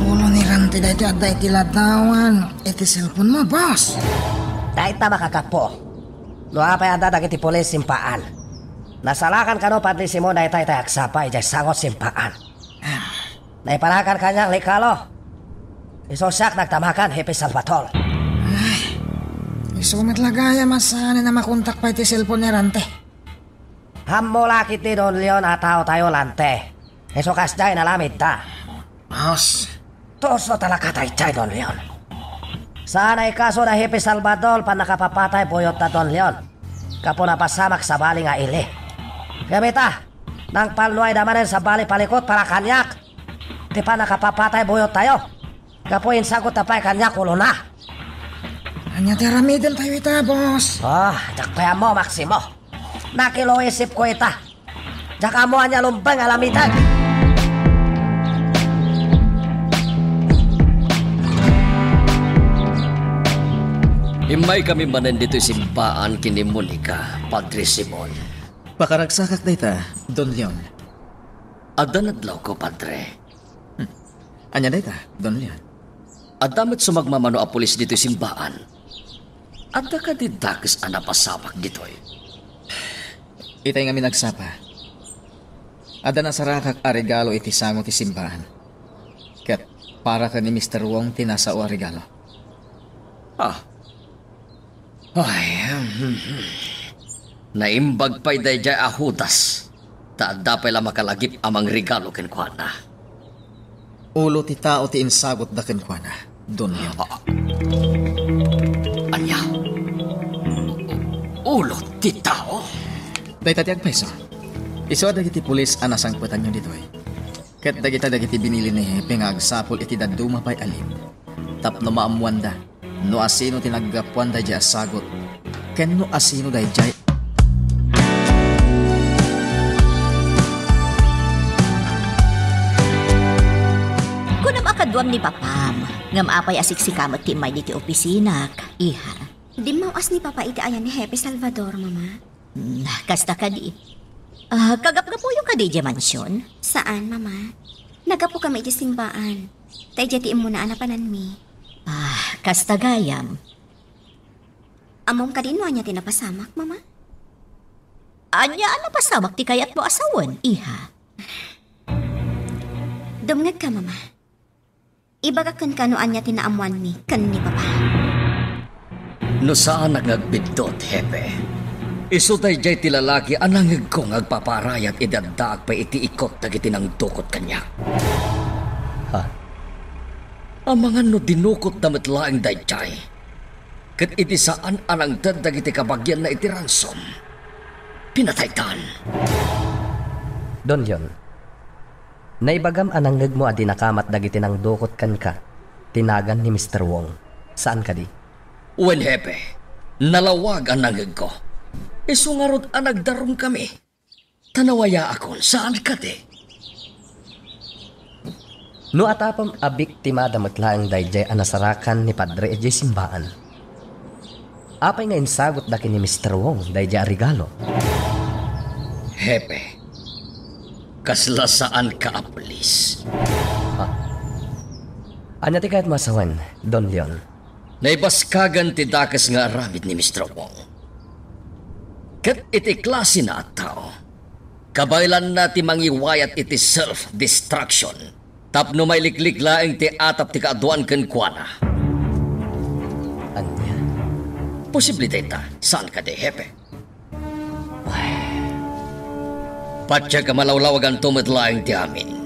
Ulo ni Rante daytoy adda iti ladawan iti cellphone mo, boss. Dayta makagapu. No apay adda dagiti pulis Simpaan. Nasarakan kano, Padre Simon, dayta itay agsapa idiay sango Simpaan. Naiparakan kaniak ni Kalo. Isu siak nagdamagan, Hepe Salvador. Ay, isu met la gayam a saan a makontak pay ti cellphone ni Rante. Ammo la ketdi, Don Leon, a taotayo, Rante. Isu kasdiay nalamidda. Boss. Tusno talaga daydiay, Don Leon. Saan a ikaso da Hepe Salvador pannakapapatay buyotta, Don Leon. Gapu napasamak sabali nga ili. Ngem ita, nangpalnuayda manen sabali palikut para kaniak ti pannakapapatay buyottayo. Gapu insagutta pay kaniak ulona. Ania ti aramidentayo ita, boss? Ah, diak pay ammo, Maximo. Nakiluisipko ita. Diak ammo ania lumbeng a aramiden. Immaykami manen ditoy simbaan ken ni Monica, Padre Simon. Pakaragsakak dayta, Don Leon. Adda nadlawko, Padre. Hmm. Ania dayta, Don Leon? Adda met sumagmamano a pulis ditoy simbaan. Adda kadi dakes a napasamak ditoy? Itay ngamin agsapa, adda nasarakak a regalo iti sango ti simbaan. Ket para ken ni Mister Wong ti nasao a regalo. Ah. Ay, hmm, hmm. Naimbag pay daydiay a Judas, ta adda pay la makalagip a mangregalo kenkuana. Ulo ti tao ti insagutda kenkuana, Don Leon. Ah. Ania? Ulo ti tao? Dayta ti agpayso. Isu a dagiti pulis a nasangpetanyo ditoy. Ket dagita dagiti binili ni Hepe nga agsapul iti dadduma pay a lead tapno maammoanda no asino ti naggapuan daydiay a sagut ken no asino daydiay. Kunam a kaduam ni Papam, ngem apay a siksika met ti immay ditoy opisinak, iha? Dimmaw-as ni Papa iti ayan ni Hepe Salvador, Mama. Hmm, kasta kadi. Ah, kagapgapuyo kadi idiay mansion? Saan, Mama? Naggapu kami iti simbaan. Ta idiay ti immuna a napananmi. Ah, kasta gayam. Ammom kadi no ania ti napasamak, Mama? Ania a napasamak ti kayatmo a sawen, iha? Dumngegka, Mama. Ibagak kenka no ania ti naammoanmi ken ni Papa. No saanak nga agbiddut, Hepe, isu daydiay ti lalaki a nangngegko nga agpaparayat idi addaak pay iti ikot dagiti nangdukot kaniak. Ha? Amangan no dinukotda met laeng daydiay. Ket idi saan a nangted dagiti kabagianna iti ransom, pinataydan. Don Leon, naibagam a nangngegmo a di nakamat dagiti nangdukot kenka ti nagan ni Mister Wong. Saan kadi? Wen, Hepe, nalawag a nangngegko. Isu ngarud a nagdarumkami. Ta nawayaakon, saan kadi? No atapem a biktimada met laeng daydiay a nasarakan ni Padre idiay simbaan, apay nga insagutda ken ni Mister Wong daydiay a regalo? Hepe, kasla saanka a pulis. Ha? Ania ti kayatmo a sawen, Don Leon? Naibaskagan ti dakes nga aramid ni Mister Wong. Ket iti klasena a tao, kabaelanna ti mangiwayat iti self-destruction tapno mailiklik laeng ti atap ti kaaduan kenkuana. Ania? Posible dayta, saan kadi, Hepe? Patiek a malawlawaganto met laeng ti amin.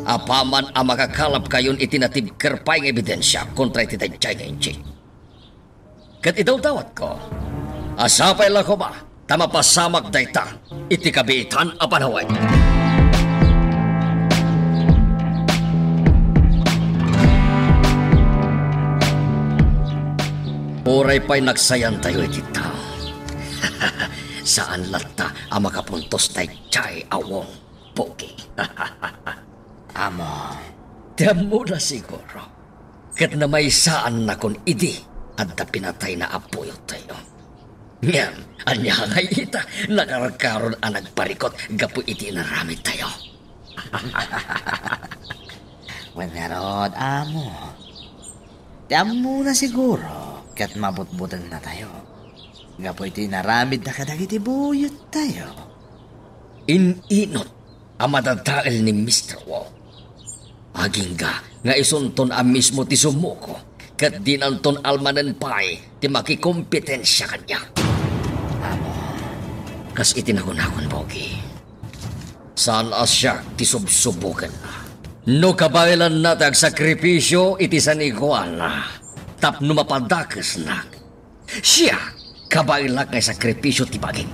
Apaman a makakalabkayon iti natibker pay nga ebidensia kontra iti daydiay nga injik. Ket idawdawatko a sapay la koma ta mapasamak dayta iti kabiitan a panawen. Uray pay nagsayantayo iti tao, saan latta a makapuntos daydiay a Wong, Pogi. Amo, ti ammona siguro ket namaysaannakon idi adda pinatayna a puyottayo. Ngem, ania ngay ita, nakarkaron a nagparikot gapu iti inaramidtayo? Wen ngarud, amo. Ti ammona siguro ket mabutbutengnatayo gapu iti inaramidda kadagiti buyottayo. In-inut a madadael ni Mister Wong. Agingga nga isunton a mismo ti sumuko, ket dinanton almanen pay ti makikompetensia kaniak. Amo, kas iti nakunakon, Pogi, saan a siak ti subsubokenna. No kabaelanna ti agsakripisio iti sanikuana tapno mapadakesnak, siak, kabaelak nga isakripisio ti bagik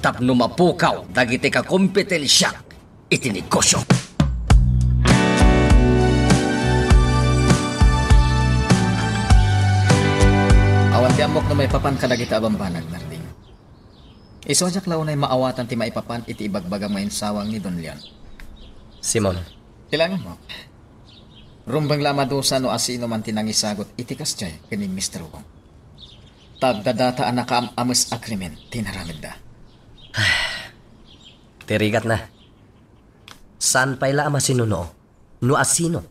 tapno mapukaw dagiti kakompetensiak iti negosio. Awan ti ammok no maipapan kadagita a bambanag, Narding. Isu a diak la unay maawatan ti maipapan iti ibagbagam nga insawang ni Don Leon. Simon. Ti laeng ammok, rumbeng la a madusa no asino man ti nangisagut iti kasdiay ken ni Mister Wong. Ta agdadata a nakaam-ames a krimen ti inaramidda. Ti rigatna, saan pay la a masinuno no asino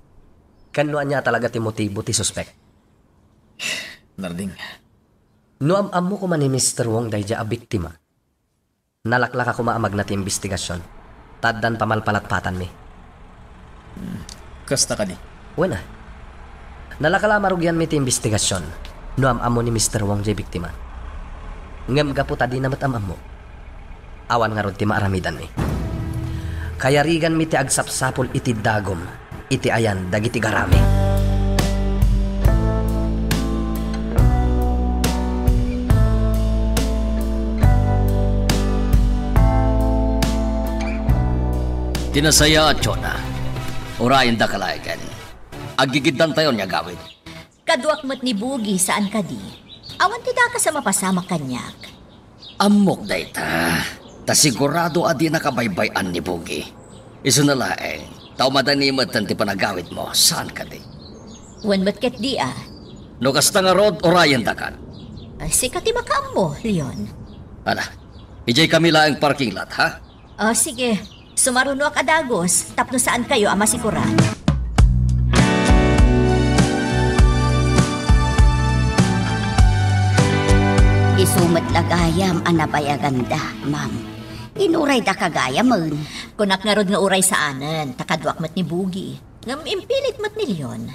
ken no ania talaga ti motibo ti suspek. Narding. No am-ammo koma ni Mister Wong daydiay a biktima, nalaklaka koma a magna ti imbestigasion, ta addan pamalpalatpatanmi. Hmm, kasta kadi? Wen a. Nalaka la a marugianmi ti imbestigasion no am-ammo ni Mister Wong diay biktima. Ngem gapu ta dina met am-ammo, awan ngarud ti maaramidanmi. Kayariganmi ti agsapsapul iti dagum iti ayan dagiti garami. Ti nasayaat, Jonah, urayendaka laengen. Aggigiddantayon nga agawid. Kaduak met ni Bugi, saan kadi? Awan ti dakes a mapasamak kaniak. Ammok dayta, ta sigurado a dinaka baybay-an ni Bugi. Isuna laeng, ta umadani metten ti panagawidmo, saan kadi? Wen met ketdi a. No kasta ngarud, urayendakan. Ah, sika ti makaammo, Leon. Ala, idiay kami laeng parking lot, ha? Ah, sige. Sumarunoak a dagus tapno saankayo a masikuran. Isu met la gayam a nabayaganda, ma'am. Inuray daka gayamen. Kunak ngarud nga uray saanen, ta kaduak met ni Bugi. Ngem impilit met ni Leon.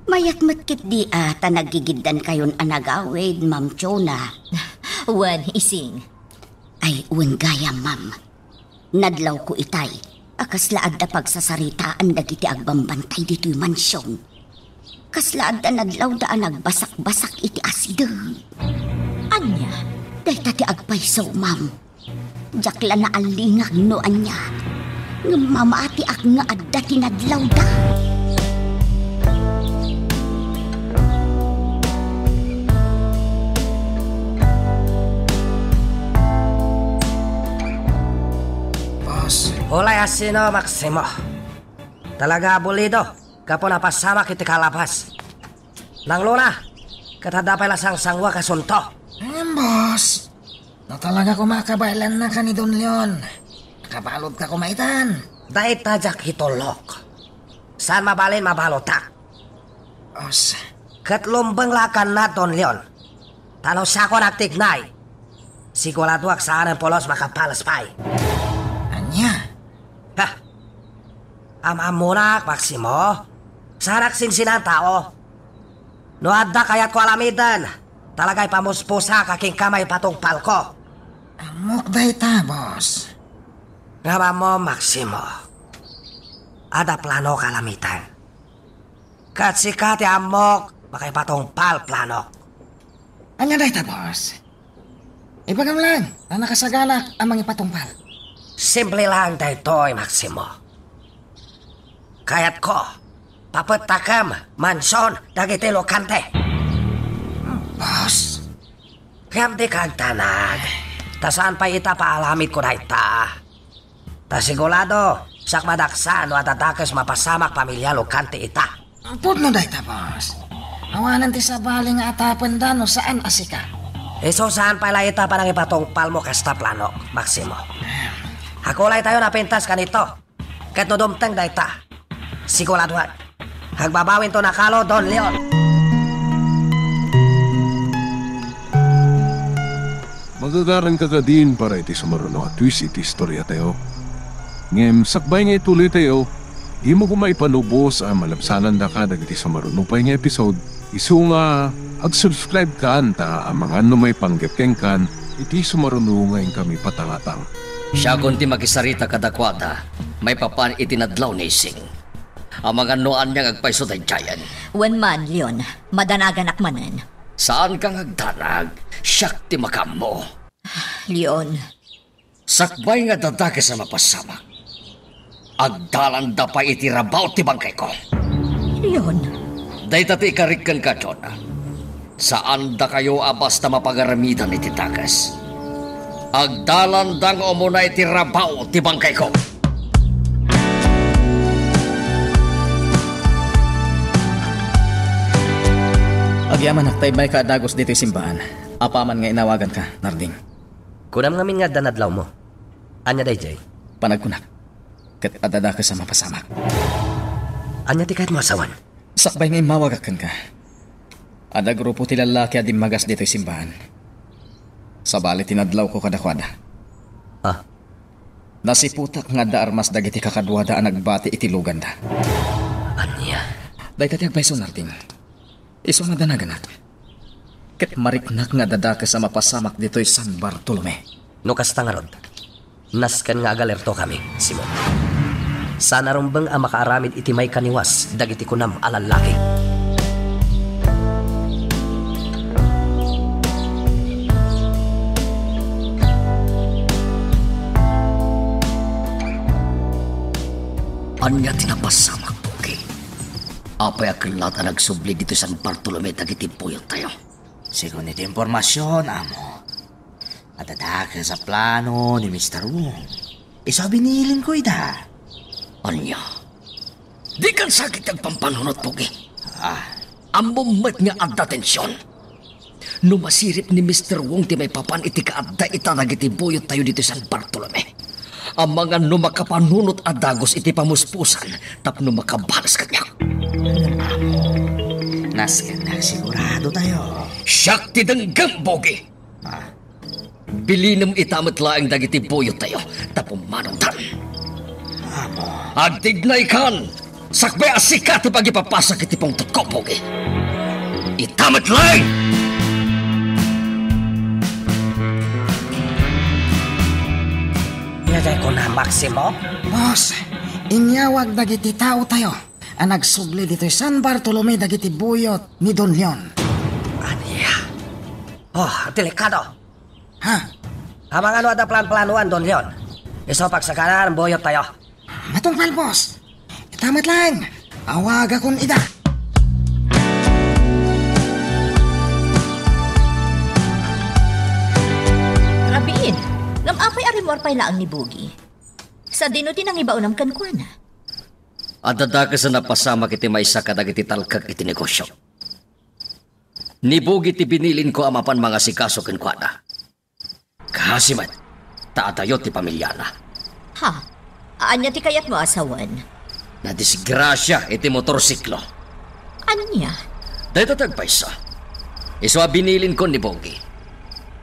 Mayat met ketdi a ta naggigiddankayon a nagawid, Ma'am Chona. Wen, Ising. Ay, wen gayam, ma'am. Nadlawko itay a kasla adda pagsasaritaan dagiti agbambantay ditoy mansion. Kasla adda nadlawda a nagbasak-basak iti asideg. Ania? Dayta ti agpayso, ma'am. Diak la naallingag no ania. Ngem mamatiak nga adda ti nadlawda. Boss. Ulay a sino, Maximo. Talaga a bulido, gapu napasamak iti kalabas. Nangluna, ket adda pay la sangsanguak a sunto. Ngem, boss, no talaga koma a kabaelanna ken ni Don Leon, nakabaludka koma itan. Dayta diak itulok. Saan mabalin mabalutak. Os. Ket lumbeng la a kanna, Don Leon. Ta no siakon agtignay, siguraduak saanen pulos makapales pay. Ania? Ha! Am-ammonak, Maximo. Saanak sinsinaan tao. No adda kayatko alamiden, talaga ipamuspusak a kenka maipatungpalko. Ammok dayta, boss. Ngem ammom, Maximo, adda planok alamiden. Ket sika ti ammok makaipatungpal planok. Ania dayta, boss? Ibagam laeng a nakasaganak a mangipatungpal. Simple laeng daytoy, Maximo. Kayatko, papettakem mansion dagiti lukante. Boss? Ngem dika agdanag, ta saan pay ita paalamidko dayta. Ta sigurado, siak madaksan no adda dakes mapasamak pamilia lukante ita. Pudno dayta, boss. Awanen ti sabali nga atapenda no saan a sika. Isu saan pay la ita panangipatungpalmo kasta planok, Maximo. Hakulaytayon a pintas kanito. Ket no dumteng dayta, siguradoan, agbabawinto nakalo, Don Leon. Magagaranka kadin para iti sumaruno a twist iti istoriatayo. Ngem sakbay nga ituloytayo, dimo koma ipanubos a malabsanandaka dagiti sumaruno pay nga episode. Isu nga, ag-subscribe kan ta amangan no maipanggep kenkan iti sumaruno nga inkami patangatang. Siakon ti makisarita kadakuada maipapan iti nadlaw ni Ising. Amangan no ania nga agpayso daydiayen. Wen man, Leon, madanaganak manen. Saanka nga agdanag, siak ti makaammo. Leon. Sakbay nga adda dakes a mapasamak, agdalanda pay iti rabaw ti bangkayko. Leon. Dayta ti ikarik kenka, Jonah. Saandakayo a basta mapagaramidan iti dakes. Agdalanda nga umuna iti rabaw ti bangkayko. Agyamanak ta immayka a dagus ditoy simbaan. Apaman nga inawaganka, Narding. Kunam ngamin nga adda nadlawmo. Ania daydiay? Panagkunak, ket adda dakes a mapasamak. Ania ti kayatmo a sawen? Sakbay nga immawagak kenka, adda grupo ti lallaki a dimmagas ditoy simbaan. Sabali ti nadlawko kadakuada. Ah? Nasiputak nga adda armas dagiti kakaduada a nagbati iti luganda. Ania? Dayta ti agpayso, Narding. Isu a madanaganak. Ket mariknak nga adda dakes a mapasamak ditoy San Bartolome. No kasta ngarud, nasken nga agalertokami, Simon. Saan a rumbeng a makaaramid iti maikaniwas dagiti kunam a lallaki. Ania ti napasamak, Pogi? Apay a kellat a nagsubli ditoy San Bartolome dagiti buyottayo? Segun iti impormasion, amo, adda dakes a plano ni Mister Wong. Isu a binilinko ida. Ania? Dikan sakit ti agpampanunot, Pogi. Ah. Ammom met nga adda tension. No masirib ni Mister Wong ti maipapan iti kaadda ita dagiti buyottayo ditoy San Bartolome, Amangan no makapanunot a dagus iti pamuspusan tapno makabales kaniak. Nasken nga sigurado tayo. Siak ti denggem, Bogi. Ah. Bilinem ita met laeng dagiti buyottayo ta pummanawdan. Amo. Agtignaykan! Sakbay a sika ti pagipapasak iti pungtotko, Bogi. Ita met laeng! Ania diay kuna, Maximo? Boss, inyawag dagiti taotayo a nagsubli ditoy San Bartolome dagiti buyot ni Don Leon. Ania? Oh, delikado. Ha? Amangan no adda plan-planoan, Don Leon. Isu pagsakaran, buyottayo. Matungpal, boss. Ita met laeng. Awagakon ida. Rabiin, ngem apay a rimmuar pay laeng ni Bogi? Sadino ti nangibaonam kenkuana? Adda dakes a napasamak iti maysa kadagiti talkek iti negosio. Ni Bogi ti binilinko a mapan mangasikaso kenkuana. Kaasi met, ta adayo ti pamiliana. Ha? Ania ti kayatmo a sawen? Nadisgrasia iti motorsiklo. Ania? Dayta ti agpayso. Isu a binilinko ni Bogi.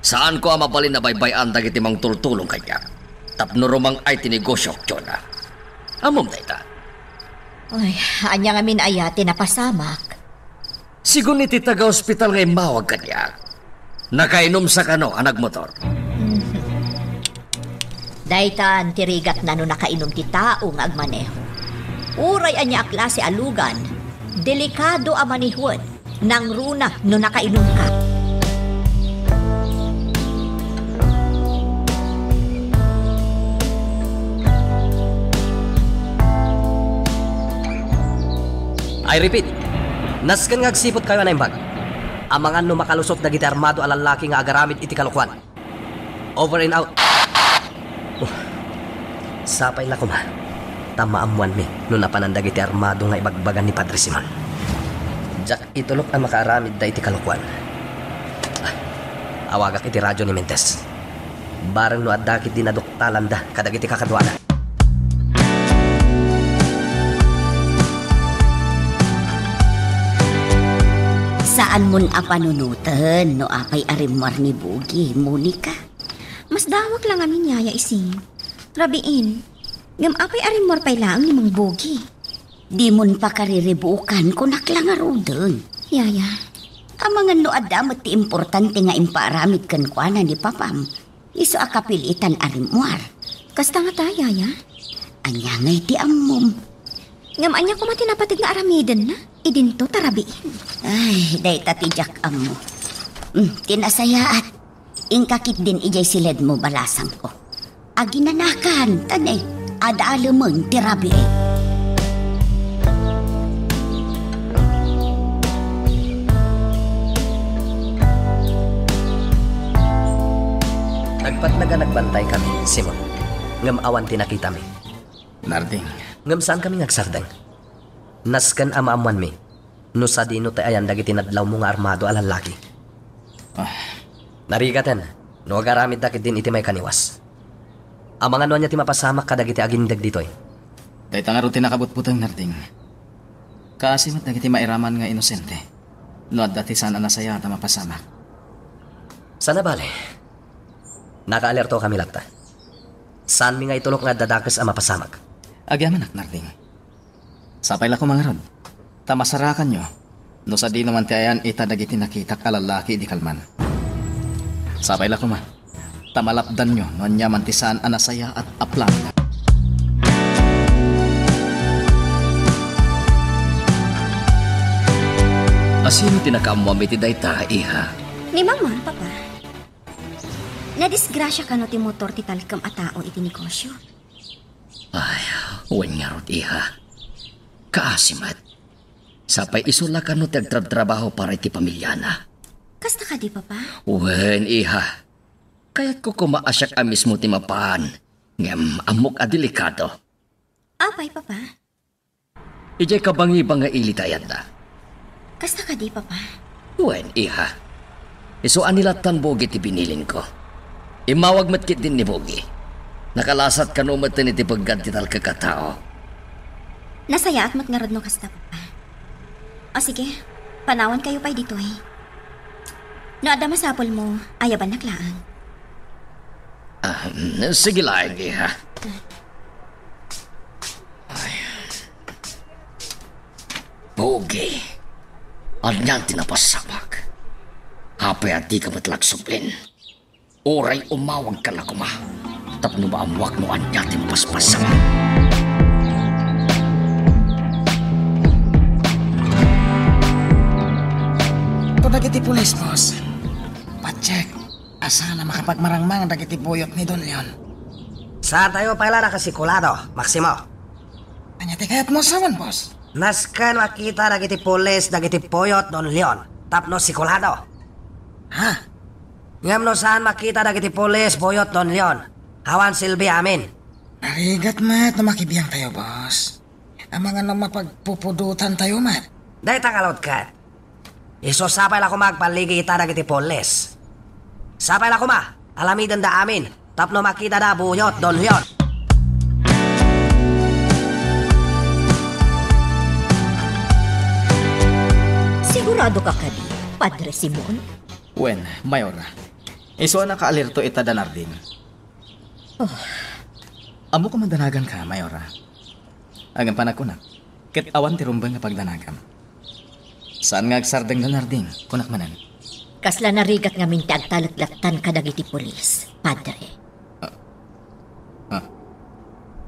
Saanko a mabalin a baybay-an dagiti mangtultulong kaniak tapno rumang-ay ti negosiok, Jonah. Ammom dayta? Ay, ania ngamin aya ti napasamak? Sigun iti taga-ospital nga immawag kaniak, nakainum sa kano a nagmotor. Mhm. Daytan ti rigatna no nakainum ti tao nga agmaneho. Uray ania a klase a lugan, delikado a manehoen, nangruna no nakainumka. I repeat, nasken nga agsiputkayo a naimbag. Amangan no makalusot dagiti armado a lallaki nga agaramid iti kalokoan. Over and out. Uh, sapay la koma, ta maammoanmi no napanan dagiti armado nga ibagbagan ni Padre Simon. Diak itulok a makaaramidda iti kalokoan. Ah, awagak iti radio ni Mentes. Bareng no adda ketdi naduktalanda kadagiti kakaduana. Saanmon a panunoten no apay a rimmuar ni Bogi, Monica. Masdawak la ngamin, Yaya Ising. Rabiin, ngem apay a rimmuar pay laeng ni Mang Bogi? Dimon pakariribukan, kunak la ngaruden. Yaya. Amangan no adda met ti importante nga impaaramid kenkuana ni papam, isu a kapilitan a rimmuar. Kasta ngata, Yaya? Ania ngay ti ammom? Ngem ania koma ti napateg nga aramidenna? Idinto ta rabiin. Ay, dayta ti diak ammo. Mm, ti nasayaat. Inka ketdin idiay siledmo, balasangko. Aginanakan, ta ne, adalemen ti rabii. Nagpatnag a nagbantaykami, Simon, ngem awan ti nakitami. Narding. Ngem saankami nga agsardeng. Nasken a maammoanmi no sadino ti ayan dagiti nadlawmo nga armado a lallaki. Ah. Narigaten no agaramidda ketdin iti maikaniwas. Amangan no ania ti mapasamak kadagiti agindeg ditoy. Dayta ngarud ti nakabutbuteng, Narding. Kaasi met dagiti mairaman nga inosente no adda ti saan a nasayaat a mapasamak. Sana bale, nakaalertokami latta. Saanmi nga itulok nga adda dakes a mapasamak. Agyamanak, Narding. Sapay la koma ngarud, ta masarakanyo no sadino man ti ayan ita dagiti nakitak a lallaki idi kalman. Sapay la koma, ta malapdanyo no ania man ti saan a nasayaat a plano. Asino ti nakaammuam iti dayta, iha? Ni Mama, Papa. Nadisgrasia kano ti motor ti talkem a tao iti negosio? Ay, wen ngarud, iha. Kaasi met. Sapay isu la kano ti agtrabtrabaho para iti pamiliana. Kasta kadi, Papa? Wen, iha. Kayatko koma a siak a mismo ti mapan. Ngem ammok a delikado. Apay, Papa? Idiay kabangibang nga ili ti ayanda. Kasta kadi, Papa? Wen, iha. Isu a ni Latan Bogi ti binilinko. Immawag met ketdin ni Bogi. Nakalasat kano met iti peggad ti talkek a tao? Nasayaat met ngarud no kasta, Papa. O sige, panawankayo pay ditoy. No adda masapulmo, ayabannak laeng. Ah, mm, sige laeng, iha. Ay. Pogi, ania ti napasamak? Apay a dika met la agsublin? Uray umawagka la koma tapno maammoak no ania ti mapaspasamak. Kadagiti pulis, boss. Pacheck, asana makapagmarangmang dagiti buyot ni Don Leon. Saantayo pay la nakasikulado, Maximo. Ania ti kayatmo a sawen, boss? Nasken makita dagiti pulis dagiti buyot Don Leon tapno sikulado. Ha? Ngem no saan makita dagiti pulis buyot Don Leon, awan silbi amin. Narigat met no makibiangtayo, boss. Amangan no mapagpupudotantayo met. Dayta ngarud ket. Isu sapay la koma agballigi ita dagiti pulis. Sapay la koma, aramidenda amin tapno makitada buyot Don Leon. Sigurado ka kadi, Padre Simon? Wen, Mayora. Isu a nakaalerto ita da Nardin. Oh. Ammok a madanaganka, Mayora. Ngem panagkunak, ket awan ti rumbeng nga pagdanagam. Saan nga agsardeng da Nardin, kunak manen. Kasla narigat ngamin ti agtalek lattan kadagiti pulis, Padre. Ah, ah,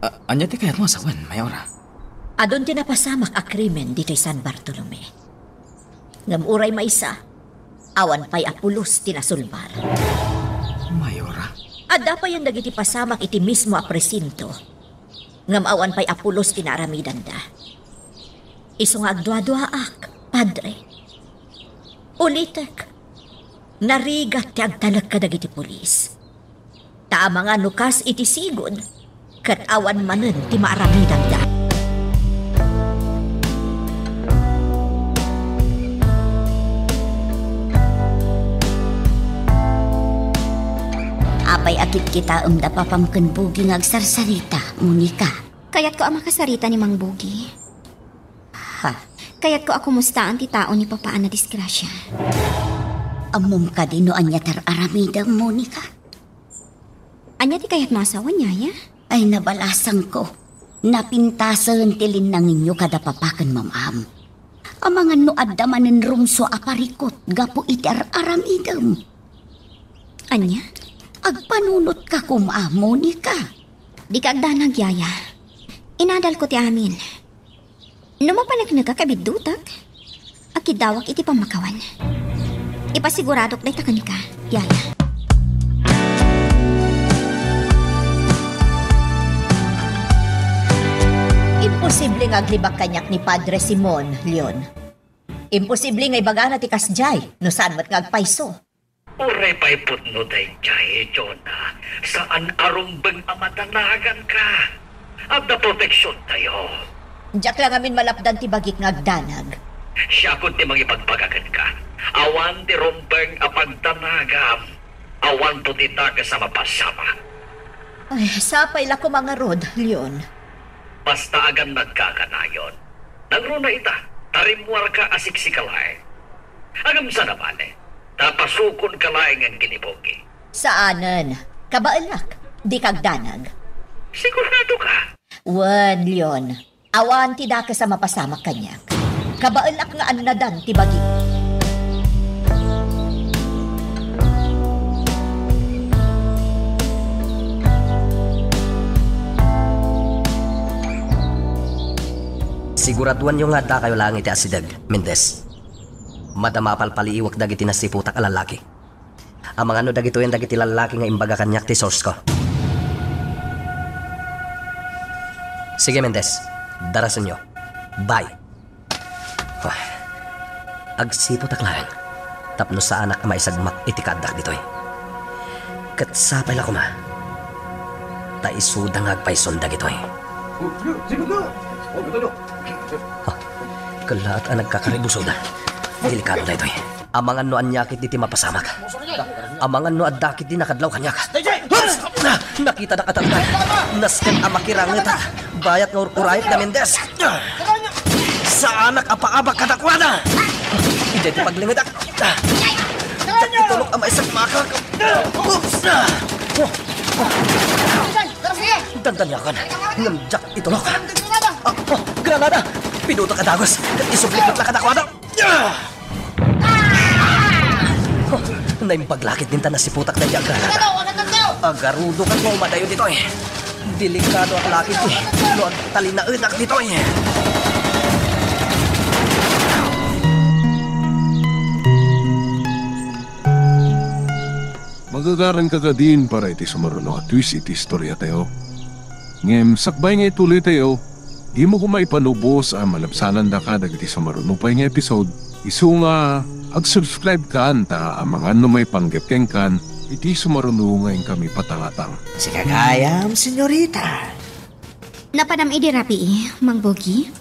ah, ania ti kayatmo a sawen, Mayora? Adun ti napasamak a krimen ditoy San Bartolome. Ngem uray maysa, awan pay a pulos ti nasulbar. Mayora. Adda payen dagiti pasamak iti mismo a presinto. Ngem awan pay a pulos ti naaramidanda. Isu nga agduaduaak, Padre. Ulitek, narigat ti agtalek kadagiti pulis. Ta amangan no kas iti sigud, ket awan manen ti maaramidanda. Apay a kitkitaem da papam ken Bugi nga agsarsarita, Monica? Kayatko a makasarita ni Mang Bugi. Ha? Kayatko a kumustaan ti tao ni Papa a nadisgrasia. Ammom kadi no ania ti ar-aramidem, Monica? Ania ti kayatmo a sawen, Yaya? Ay, nabalasangko. Napintasen ti linnangenyo kada papa ken mamam. Amangan no adda manen rumsua a parikut gapu iti ar-aramidem. Ania? Agpanunotka koma, Monica. Dika agdanag, Yaya. Inadalko ti amin. No mapaneknekak a biddutek, akiddawak iti pammakawan. Ipasiguradok dayta kenka, Yaya. Imposible nga aglibak kaniak ni Padre Simon, Leon. Imposible nga ibagana ti kasdiay, no saan met nga agpayso. Uray pay pudno daydiay, Jonah. Saan a rumbeng a madanaganka. Adda proteksiontayo. Diak la ngamin malapdan ti bagik nga agdanag. Siakon ti mangibagbaga kenka. Awan ti rumbeng a pagdanagam. Awan ti dakes a mapasamak. Ay, sapay la koma ngarud, Leon. Basta agannadka a kanayon. Nangruna ita, ta rimmuarka a siksika laeng. Ngem saan a bale, ta pasukonka laengen ken ni Bugi. Saanen. Kabaelak. Dika agdanag. Siguradoka? Wen, Leon. Awan ti dakes a mapasamak kaniak. Kabaelak nga annadan ti bagik. Siguraduanyo nga addakayo laeng iti asideg, Mendez. Madama a palpaliiwek dagiti nasiputak a lallaki. Amangan no dagitoyen dagiti lallaki nga imbaga kaniak ti source ko. Sige, Mendez. Darasenyo. Bye. Ah, agsiputak laeng tapno saanak a maisagmak iti kaaddak ditoy. Ket sapay la koma, ta isuda nga agpayson dagitoy. Ah, kellaat a nagkakaribusoda. Delikado daytoy. Amangan no ania ketdi ti mapasamak. Amangan no adda ketdi nakadlaw kaniak. Nakitadak a talna. Nasken a makirangetak. Bayat nga urkurayek da Mendez. Saanak a paabak kadakuada. Idiay ti paglingedak. Diak itulok a maisagmakak. Oops! Dandaniakan. Ngem diak itulok. Ah, ah, granada! Pidutak a dagus. Ket isublik met la kadakuada. Naimbag la ketdin ta nasiputak daydi a granada. Agarudok a no madayo ditoy. Delikadoak la ketdi no agtalinaedak ditoy. Magagaranka kadin para iti sumaruno a twist iti istoriatayo. Ngem sakbay nga ituloytayo, dimo koma ipanubos a malabsanandaka dagiti sumaruno pay nga episode, isu nga ag-subscribe-kan ta amangan no maipanggep kenkan iti sumaruno nga inkami patangatang. Sika gayam, senyorita. Napanam idi rabii, Mang Bogi?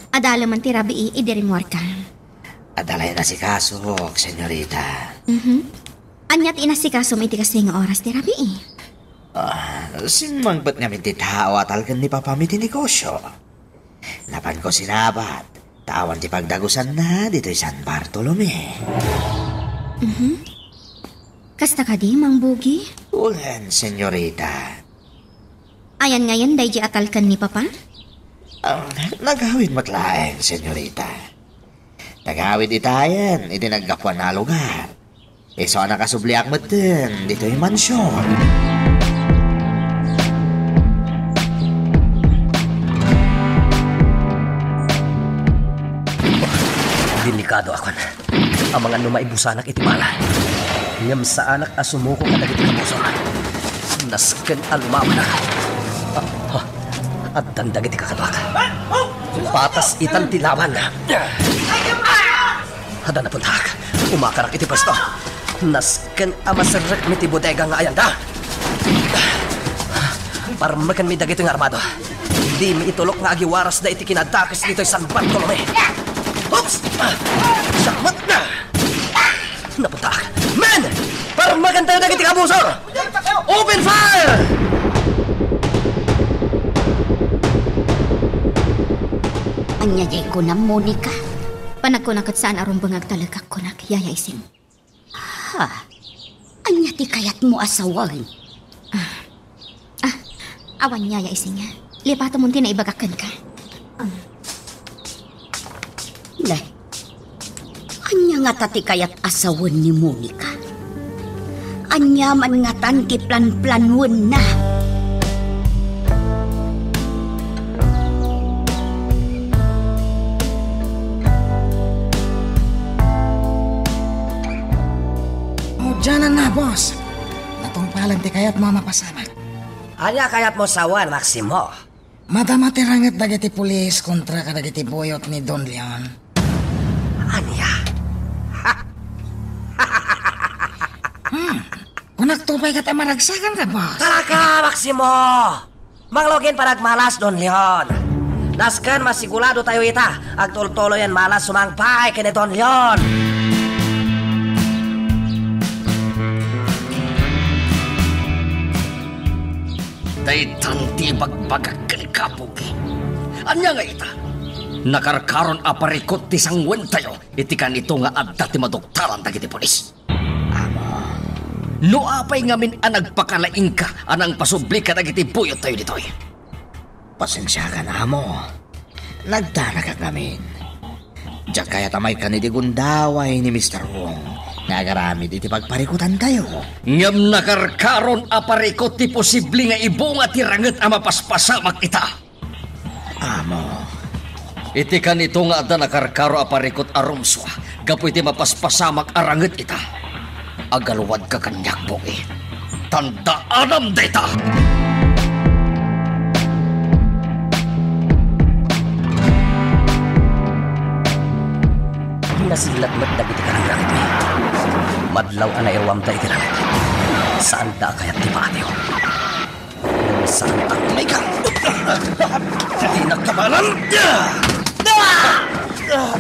Adda laeng ti rabii idi rimmuarka? Adda la inasikasok, senyorita. Mhm. Ania ti inasikasom iti kastoy nga oras ti rabii? Ah, simmangpet ngamin ti tao a talken ni Papam iti negosio. Napanko sinabat, ta awan ti pagdagusanna ditoy San Bartolome. Mhm. Kasta kadi, Mang Bogi? Wen, senyorita. Ayan ngayen daydi a talken ni Papa? Ah, nagawid met laeng, senyorita. Nagawid itayen iti naggapuanna a lugar. Isu a nakasubliak metten ditoy mansion. Delikadoakon. Amangan no maibusanak iti bala. Ngem saanak a sumuko kadagiti kabusor. Nasken a lumabanak. Ah, ah, addan dagiti kakaduak. Patas itan ti laban. Adda napuntak. Umakarak iti pwesto. Nasken a maserrekmi ti bodega nga ayanda. Parmekenmi dagitoy nga armado. Dimi itulok nga agiwarasda iti kinadakes ditoy San Bartolome. Oops! Siak met! Napuntak! Men! Parmekantayo dagiti kabusor! Open fire! Ania diay kunam, Monica? Panagkuna ket saan a rumbeng nga agtalekak, kunak, Yaya Ising. Ha? Ania ti kayatmo a sawen? Ah, ah, awan, Yaya Ising. Lipatemon ti naibagak kenka. Ne, ania ngata ti kayat a sawen ni Monica? Ania man ngatan ti planplanuenna? O, dianan na, boss. Natungpalen ti kayatmo a mapasamak. Ania kayatmo sawen, Maximo? Madama ti ranget dagiti pulis kontra kadagiti buyot ni Don Leon. Ania? Hmm. Kunakto pay ket a maragsakanka, boss. Talaga, Maximo! Manglogen panagmalas, Don Leon. Nasken masiguradotayo ita, agtultuloyen malas sumangpay ken ni Don Leon. Daytan ti ibagbagak kenka, Pogi. Ania nga ita? Nakarkaron a parikut ti sanguentayo iti kanito nga adda ti maduktalan dagiti pulis. Amo, no apay ngamin a nagpakalaingka a nangpasubli kadagiti buyottayo ditoy? Pasensiakan, Amo. Nagdanagak ngamin. Diak kayat a maikkan iti gundaway ni Mister Wong nga agaramid iti pagparikutantayo. Ngem nakarkaron a parikut ti posible nga ibunga ti ranget a mapaspasamak ita. Amo, iti kanito nga adda nakarkaro a parikut a rumsua gapu iti mapaspasamak a ranget ita. Agaluadka kaniak, Pogi. Tandaanam dayta! Nasiglat met dagiti kararagitmi. Madlaw a nairuamda iti ranget. Saanda a kayat ti paatiw. Saan ang may ka? Di nagkabalan!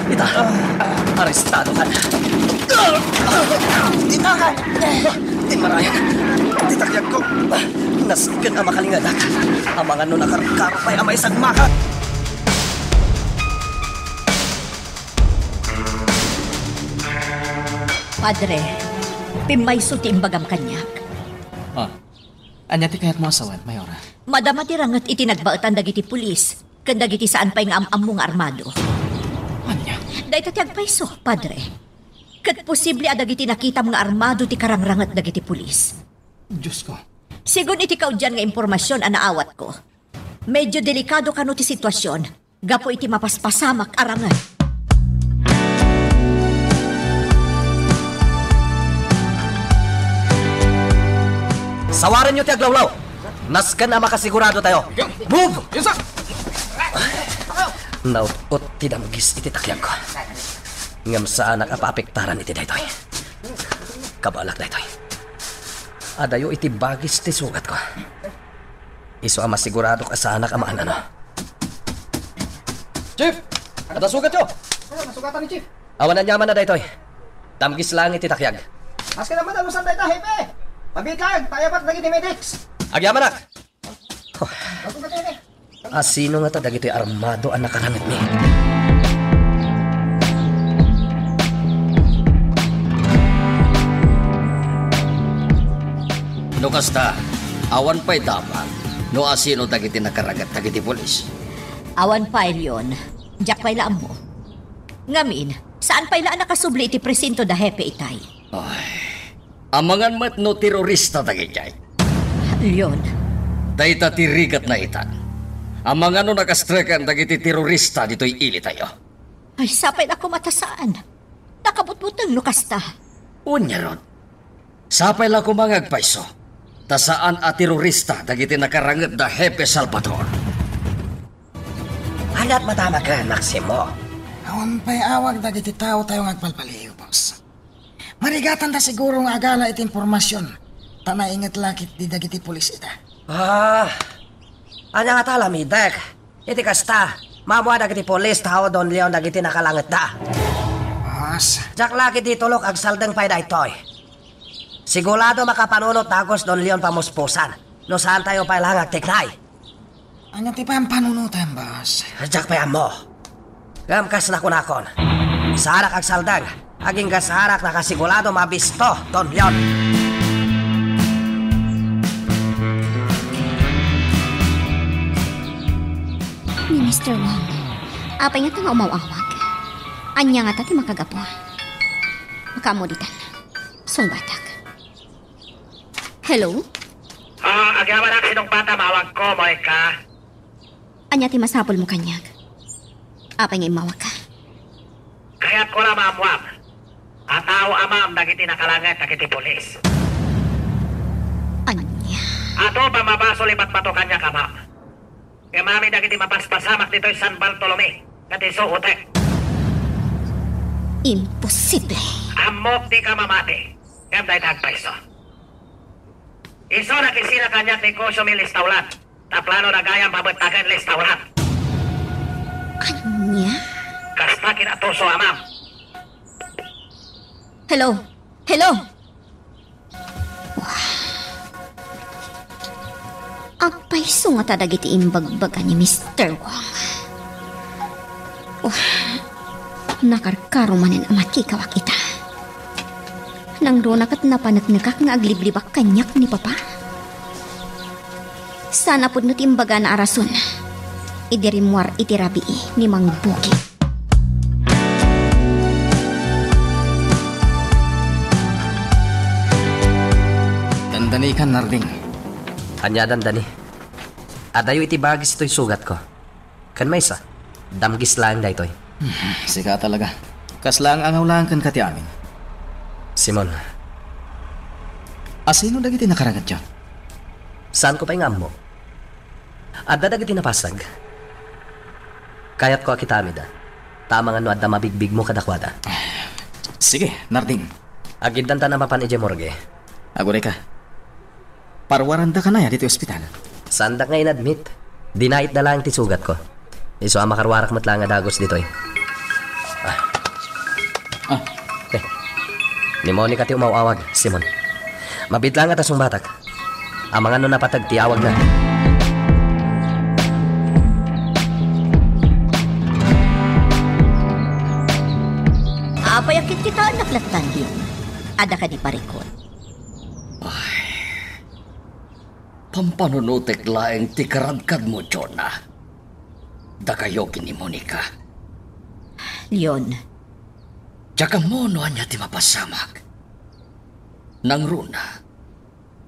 Ita, arestado ka na. Ita ka! Ti marayan, ti takyagko, nasken a makalingedak. Amangan no nakarkaro pay a maisagmakan. Padre, pimmayso ti imbagam kaniak. Ah, ania ti kayatmo a sawen, Mayora? Madama ti ranget iti nagbaetan dagiti pulis ken dagiti saan pay nga am-ammo nga armado. Ania? Dayta ti agpayso, Padre. Ket posible a dagiti nakitam nga armado ti karangranget dagiti pulis. Diosko. Segun iti kaudian nga impormasion a naawatko, medyo delikado kano ti situasion gapu iti mapaspasamak a ranget. Sawarenyo ti aglawlaw. Nasken a makasigurado tayo. Move! Yes, sir! Naut-ot ti damgis iti takyagko. Ngem saanak a paapektaran iti daytoy. Kabaelak daytoy. Adayo iti bagis ti sugatko. Isu a masiguradok a saanak a maan-ano. Chief! Adda sugatyo! Sir, nasugatan ni Chief. Awan aniamanna daytoy. Damgis laeng iti takyag. Maski naman alusan dayta, Hepe! Mabiit laeng, payabat dagiti medics! Agyamanak! Nasugatan ni Hepe! Asino ngata dagitoy armado a nakarangetmi? No kasta, awan pay damag no asino dagiti nakaranget dagiti pulis. Awan pay, Leon. Diak pay la ammo. Ngamin, saan pay la a nakasubli iti presinto da Hepe itay? Ay, amangan met no terorista dagiti ay. Leon. Dayta ti rigatna itan. Amangan no nakastreken dagiti terorista ditoy ilitayo. Ay, sapay la koma ta saan. Nakabutbuteng no kasta. Unya rod, sapay la koma nga agpayso, ta saan a terorista dagiti nakaranget da Hepe Salvador. Aniat madamagen, Maximo? Awan pay awag dagiti tao tayo nga agpalpaliw, boss. Marigatanda siguro nga agala iti impormasion, ta nainget la ketdi dagiti pulis ita. Ah, ania ngata a lamidek? Iti kasta, maammoan dagiti pulis tao Don Leon dagiti nakalangetda. Boss. Diak la ketdi tulok agsaldeng pay daytoy. Sigurado makapanunot dagus Don Leon pamuspusan, no saantayo pay la nga agtiknay. Ania ti pampanunotem, boss? Diak pay ammo. Ngem kas nakunakon, saanak agsaldeng, agingga saanak nakasigurado mabisto, Don Leon. Ni Mister Wong, apay ngata nga umaw-awag? Ania ngata ti makagapu? Makaammo ditan. Sungbatak. Hello? Ah, agyamanak, sinungbatam, awagko, Moika. Ania ti masapulmo kaniak? Apay nga immawagka? Kayatko la maammuam a tao amam dagiti nakalanget dagiti pulis. Ania? Adu a mabasol ibatbato kaniak amam. Ngem amin dagiti mapaspasamak ditoy San Bartolome ket isuotek. Imposible. Ammok dika mamati, ngem dayta agpayso. Isu nakisina kaniak ni Kosiomi Listaulan, ta planona gayam pabettaken Listaulan. Ania? Kasta kinatuso amam. Hello? Hello? Wah. Agpayso ngata dagiti imbagbaga ni Mister Wong. Wah. Nakarkaro manen a makikawak ita. Nangruna ket napaneknekak nga agliblibak kaniak ni Papa. Saan a pudno ti imbagana a rason idi rimmuar iti rabii ni Mang Bugi. Dandanikan, Narding. Ania dandani? Adayo iti bagis toy sugatko. Ken maysa, damgis laeng daytoy. Sika talaga. Kas laeng a ngawlaeng kenka ti amin. Simon, asino dagiti nakarangetyo? Saanko pay nga ammo. Adda dagiti napasag. Kayatko a kitamida, ta amangan no adda mabigbigmo kadakuada. Sige, Narding. Agiddanta a mapan idiay morgue. Agurayka. Parwaranda kanaya ditoy ospital? Saandak nga inadmit. Dinaitda laeng ti sugatko. Isu a makaruarak met laeng a dagus ditoy. Ah. Ah. Eh. Ni Monica ti umaw-awag, Simon. Mabiit laeng a tasungbatak. Amangan no napateg ti awagna. Apay a kitkitaennak lattan, Leon? Adda kadi parikut? Pampanunotek laeng ti karadkadmo, Jonah. Dakayo ken ni Monica. Leon. Diak ammo no ania ti mapasamak. Nangruna,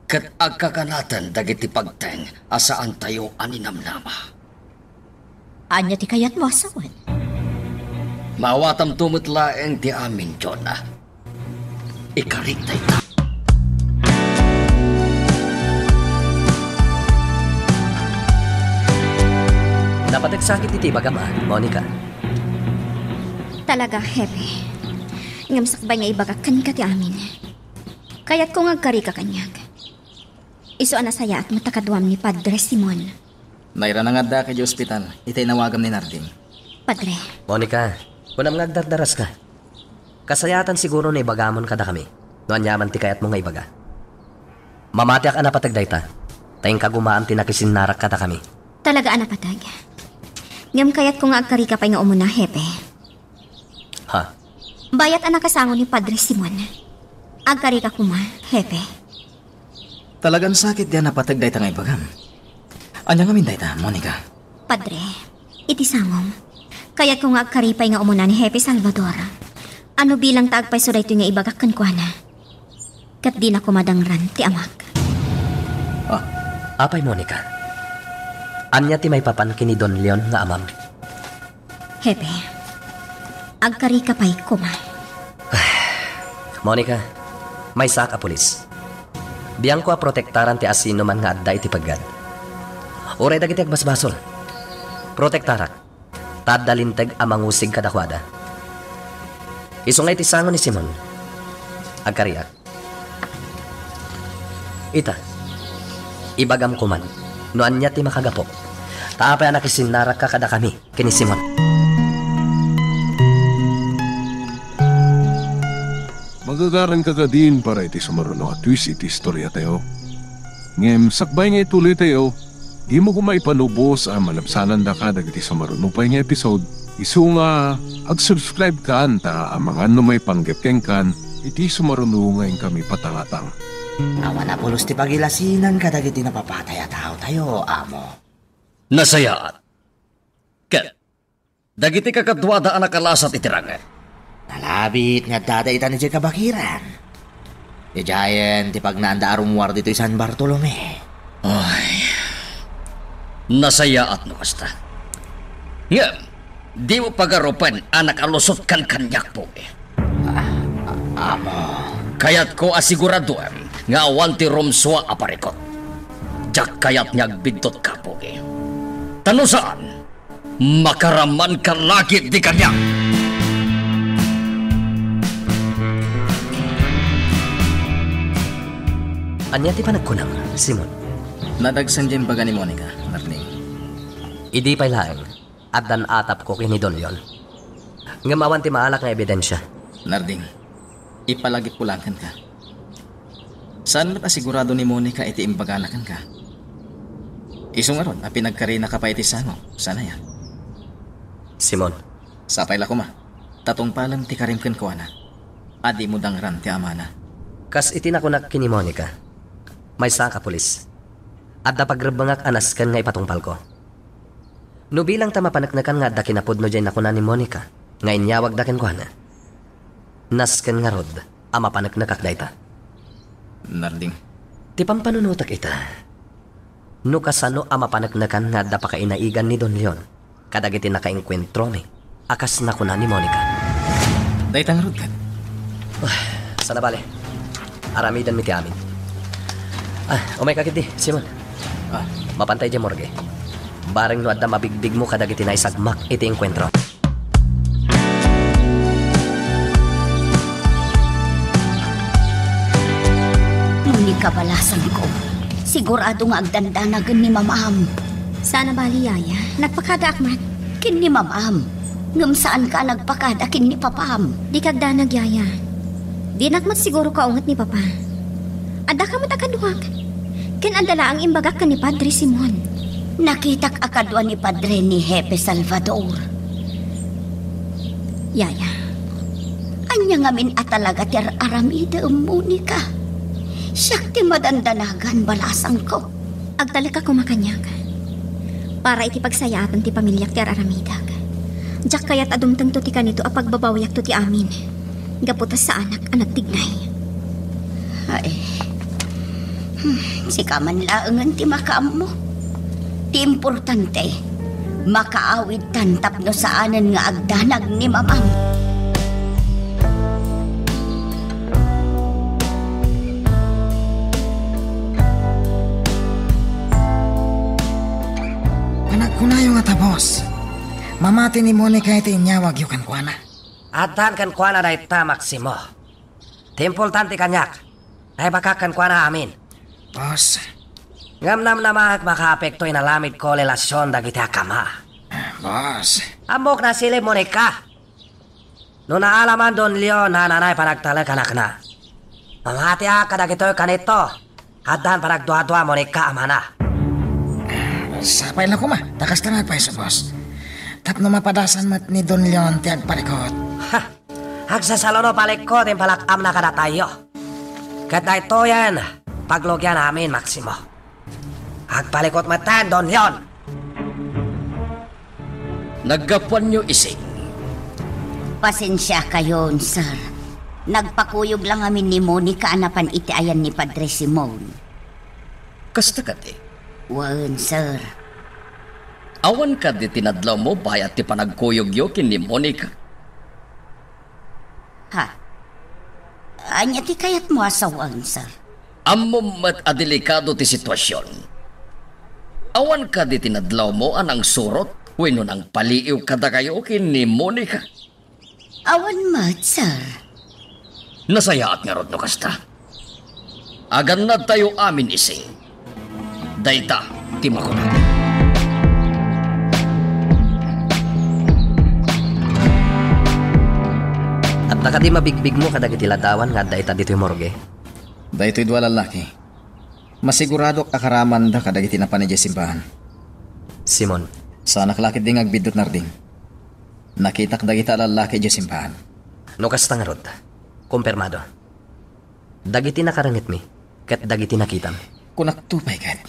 ket agkakanaten dagiti pagteng a saantayo a ninamnama. Ania ti kayatmo a sawen? Maawatamto met laeng ti amin, Jonah. Ikarik dayta. Napateg sakit iti ibagam, a, Monica. Talaga, Hepe. Ngem sakbay nga ibagak kenka ti amin, kayatko nga agkarika kaniak. Isu a nasayaat met a kaduam ni Padre Simon. Nairana nga addaak idiay ospital, iti inawagam ni Narding. Padre. Monica, kunam nga agdardaraska. Kasayaatan siguro no ibagamon kadakami no ania man ti kayatmo nga ibaga. Mamatiak a napateg dayta, ta inka gumaam ti nakisinnarak kadakami. Talaga a napateg. Ngem kayatko nga agkarika pay nga umuna, Hepe. Ha? Bayat a nakasango ni Padre Simon. Agkarika koma, Hepe. Talagan sakit ti a napateg dayta nga ibagam. Ania ngamin dayta, Monica? Padre, iti sangom, kayatko nga agkari pay nga umuna ni Hepe Salvador. Ano bilang ta agpayso daytoy nga ibagak kenkuana? Ket dina koma dangran ti amak. Ah. Apay, Monica? Ania ti maipapan ken ni Don Leon nga amam? Hepe, agkarika pay koma. Monica, maysaak a pulis. Biangko a protektaran ti asinoman nga adda iti peggad. Uray dagiti agbasbasol. Protektarak, ta adda linteg a mangusig kadakuada. Isu nga iti sango ni Simon, agkariak. Ita, ibagam koman no ania ti makagapok, ta apay a nakisinnarakka kadakami ken ni Simon. Magagaranka kadin para iti sumaruno a twist iti istoriatayo. Ngem sakbay nga ituloytayo, dimo koma ipanubos a malabsanandaka dagiti sumaruno pay nga episode, isu nga agsubscribe kan ta amangan no maipanggep kenkan iti sumaruno nga inkami patangatang. Awan a pulos ti pagilasinan kadagiti napapatay a taotayo, Amo. Nasayaat. Ket dagiti kakaduada a nakalasat iti ranget. Nalabit nga addada ita idiay kabakiran. Idiayen ti pagnaanda a rummuar ditoy San Bartolome. Ay, nasayaat no kasta. Ngem, dimo pagarupen a nakalusot kan kaniak, Pogi. Ah, ah, Amo. Kayatko a siguraduem nga awan ti rumsua a parikut. Diak kayat nga agbiddut ka, Pogi. Ta no saan, makaraman ka lagi di kaniak. Ania ti panagkunam, Simon? Nadagsen diay imbaga ni Monica, Narding. Idi pay laeng, addan atapko ken ni Don Leon. Ngem awan ti maalak nga ebidensia. Narding, ipalagipko laeng kenka. Saan met a sigurado ni Monica iti imbagana kenka. Isu ngarud a pinagkarinaka pay iti sango, saan aya? Simon. Sapay la koma, ta tungpalem ti karim kenkuana, a dimo dangran ti amana. Kas iti nakunak ken ni Monica, maysaak a pulis. Adda pagrebbengak a nasken nga ipatungpalko. No bilang ta mapaneknekan nga adda kinapudno diay nakuna ni Monica nga inyawagda kenkuana, nasken ngarud a mapaneknekak dayta. Narding. Ti pampanunotek ita, no kasano a mapaneknekan nga adda pakainaigan ni Don Leon kadagiti nakaengkuentromi a kas nakuna ni Monica. Dayta ngarud ket. Ah, sana bale. Aramidenmi ti amin. Ah, umayka ketdi, Simon. Ah. Mapanta idiay morgue. Bareng no adda mabigbigmo kadagiti naisagmak iti engkuentro. Monica, balasangko. Sigurado nga agdandanagen ni Mamam. Sana bale, Yaya. Nagpakadaak met. Ken ni Mamam. Ngem saanka a nagpakada ken ni Papam. Dika agdanag, Yaya. Dinak met siguro kaunget ni Papa. Addaka met a kaduak. Ken adda laeng imbagak ken ni Padre Simon. Nakitak a kadua ni Padre ni Hepe Salvador. Yaya. Ania ngamin a talaga ti ar-aramidem, Monica? Siak ti madandanagan, balasangko. Agtalek a koma kaniak. Para iti pagsayaatan ti pamiliak ti ar-aramidek. Diak kayat a dumtengto ti kanito a pagbabawiakto ti amin. Gapu ta saanak a nagtignay. Ay. Hmm, sika man laengen ti makaammo. Ti importante, makaawidtan tapno saanen nga agdanag ni mamam. Panagkunayo ngata, boss. Mamati ni Monica iti inyawagyo kenkuana. Addan kenkuana dayta, Maximo. Ti importante kaniak, naibagak kenkuana amin. Boss. Ngem namnamaek makaapekto inalamidko relasion dagiti akama. Boss. Ammok nasilib, Monica. No naalaman Don Leon, nananay panagtalek anakna. Mamatiak kadagitoy kanito. Addan panagduadua, Monica, amana. Sapay la koma, ta kasta nga agpayso, boss. Tapno mapadasan met ni Don Leon ti agpalikot. Ha! Agsasaluno palikot ti impalak-amna kadatayo. Ket daytoyen, paglugian amin, Maximo. Agpalikot metten, Don Leon. Naggapuanyo, Ising. Pasensiakayon, sir. Nagpakuyog la ngamin ni Monica a napan iti ayan ni Padre Simon. Kasta kadi? Wen, sir. Awan kadi ti nadlawmo bayat ti panagkuyogyo ken ni Monica? Ha? Ania ti kayatmo a sawen, sir? Ammom met a delikado ti situasion. Awan kadi ti nadlawmo a nangsurot wenno nangpaliiw kadakayo ken ni Monica? Awan met, sir. Nasayaat ngarud no kasta. Agannadtayo amin, Ising. Dayta ti makunak. Adda kadi mabigbigmo kadagiti ladawan nga adda ita ditoy morgue? Daytoy dua lallaki. Masiguradok a karamanda kadagiti napan idiay simbahan. Simon. Saanak la ketdi nga agbiddut, Narding. Nakitak dagita a lallaki idiay simbahan. No kasta ngarud, kumpirmado. Dagiti nakarengngitmi, ket dagiti nakitam. Kunakto pay ket.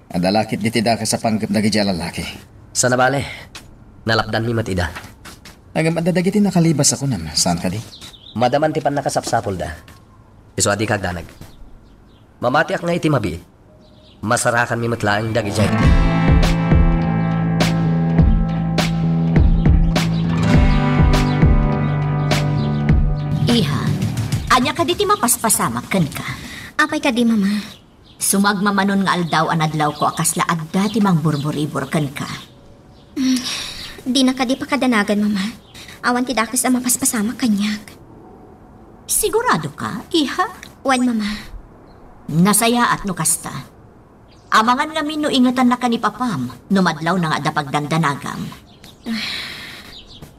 Adda la ketdi ti dakes a panggep dagiti a lallaki. Saan a bale, nalapdanmi met ida. Ngem adda dagiti nakalibas a kunam, saan kadi? Madaman ti pannakasapsapulda. Isu a dika agdanag. Mamatiak nga iti mabiit, masarakanmi met laeng dagidiay. Iha, ania kadi ti mapaspasamak kenka? Apay kadi, Mama? Sumagmamanon nga aldaw a nadlawko a kasla adda ti mangburburibur kenka. Mm, dina kadi pakadanagan, Mama. Awan ti dakes a mapaspasamak kaniak. Sigurado ka, iha? Wen, Mama. Nasayaat no kasta. Amangan ngamin no ingetannaka ni Papam no madlawna nga adda pagdandanagam.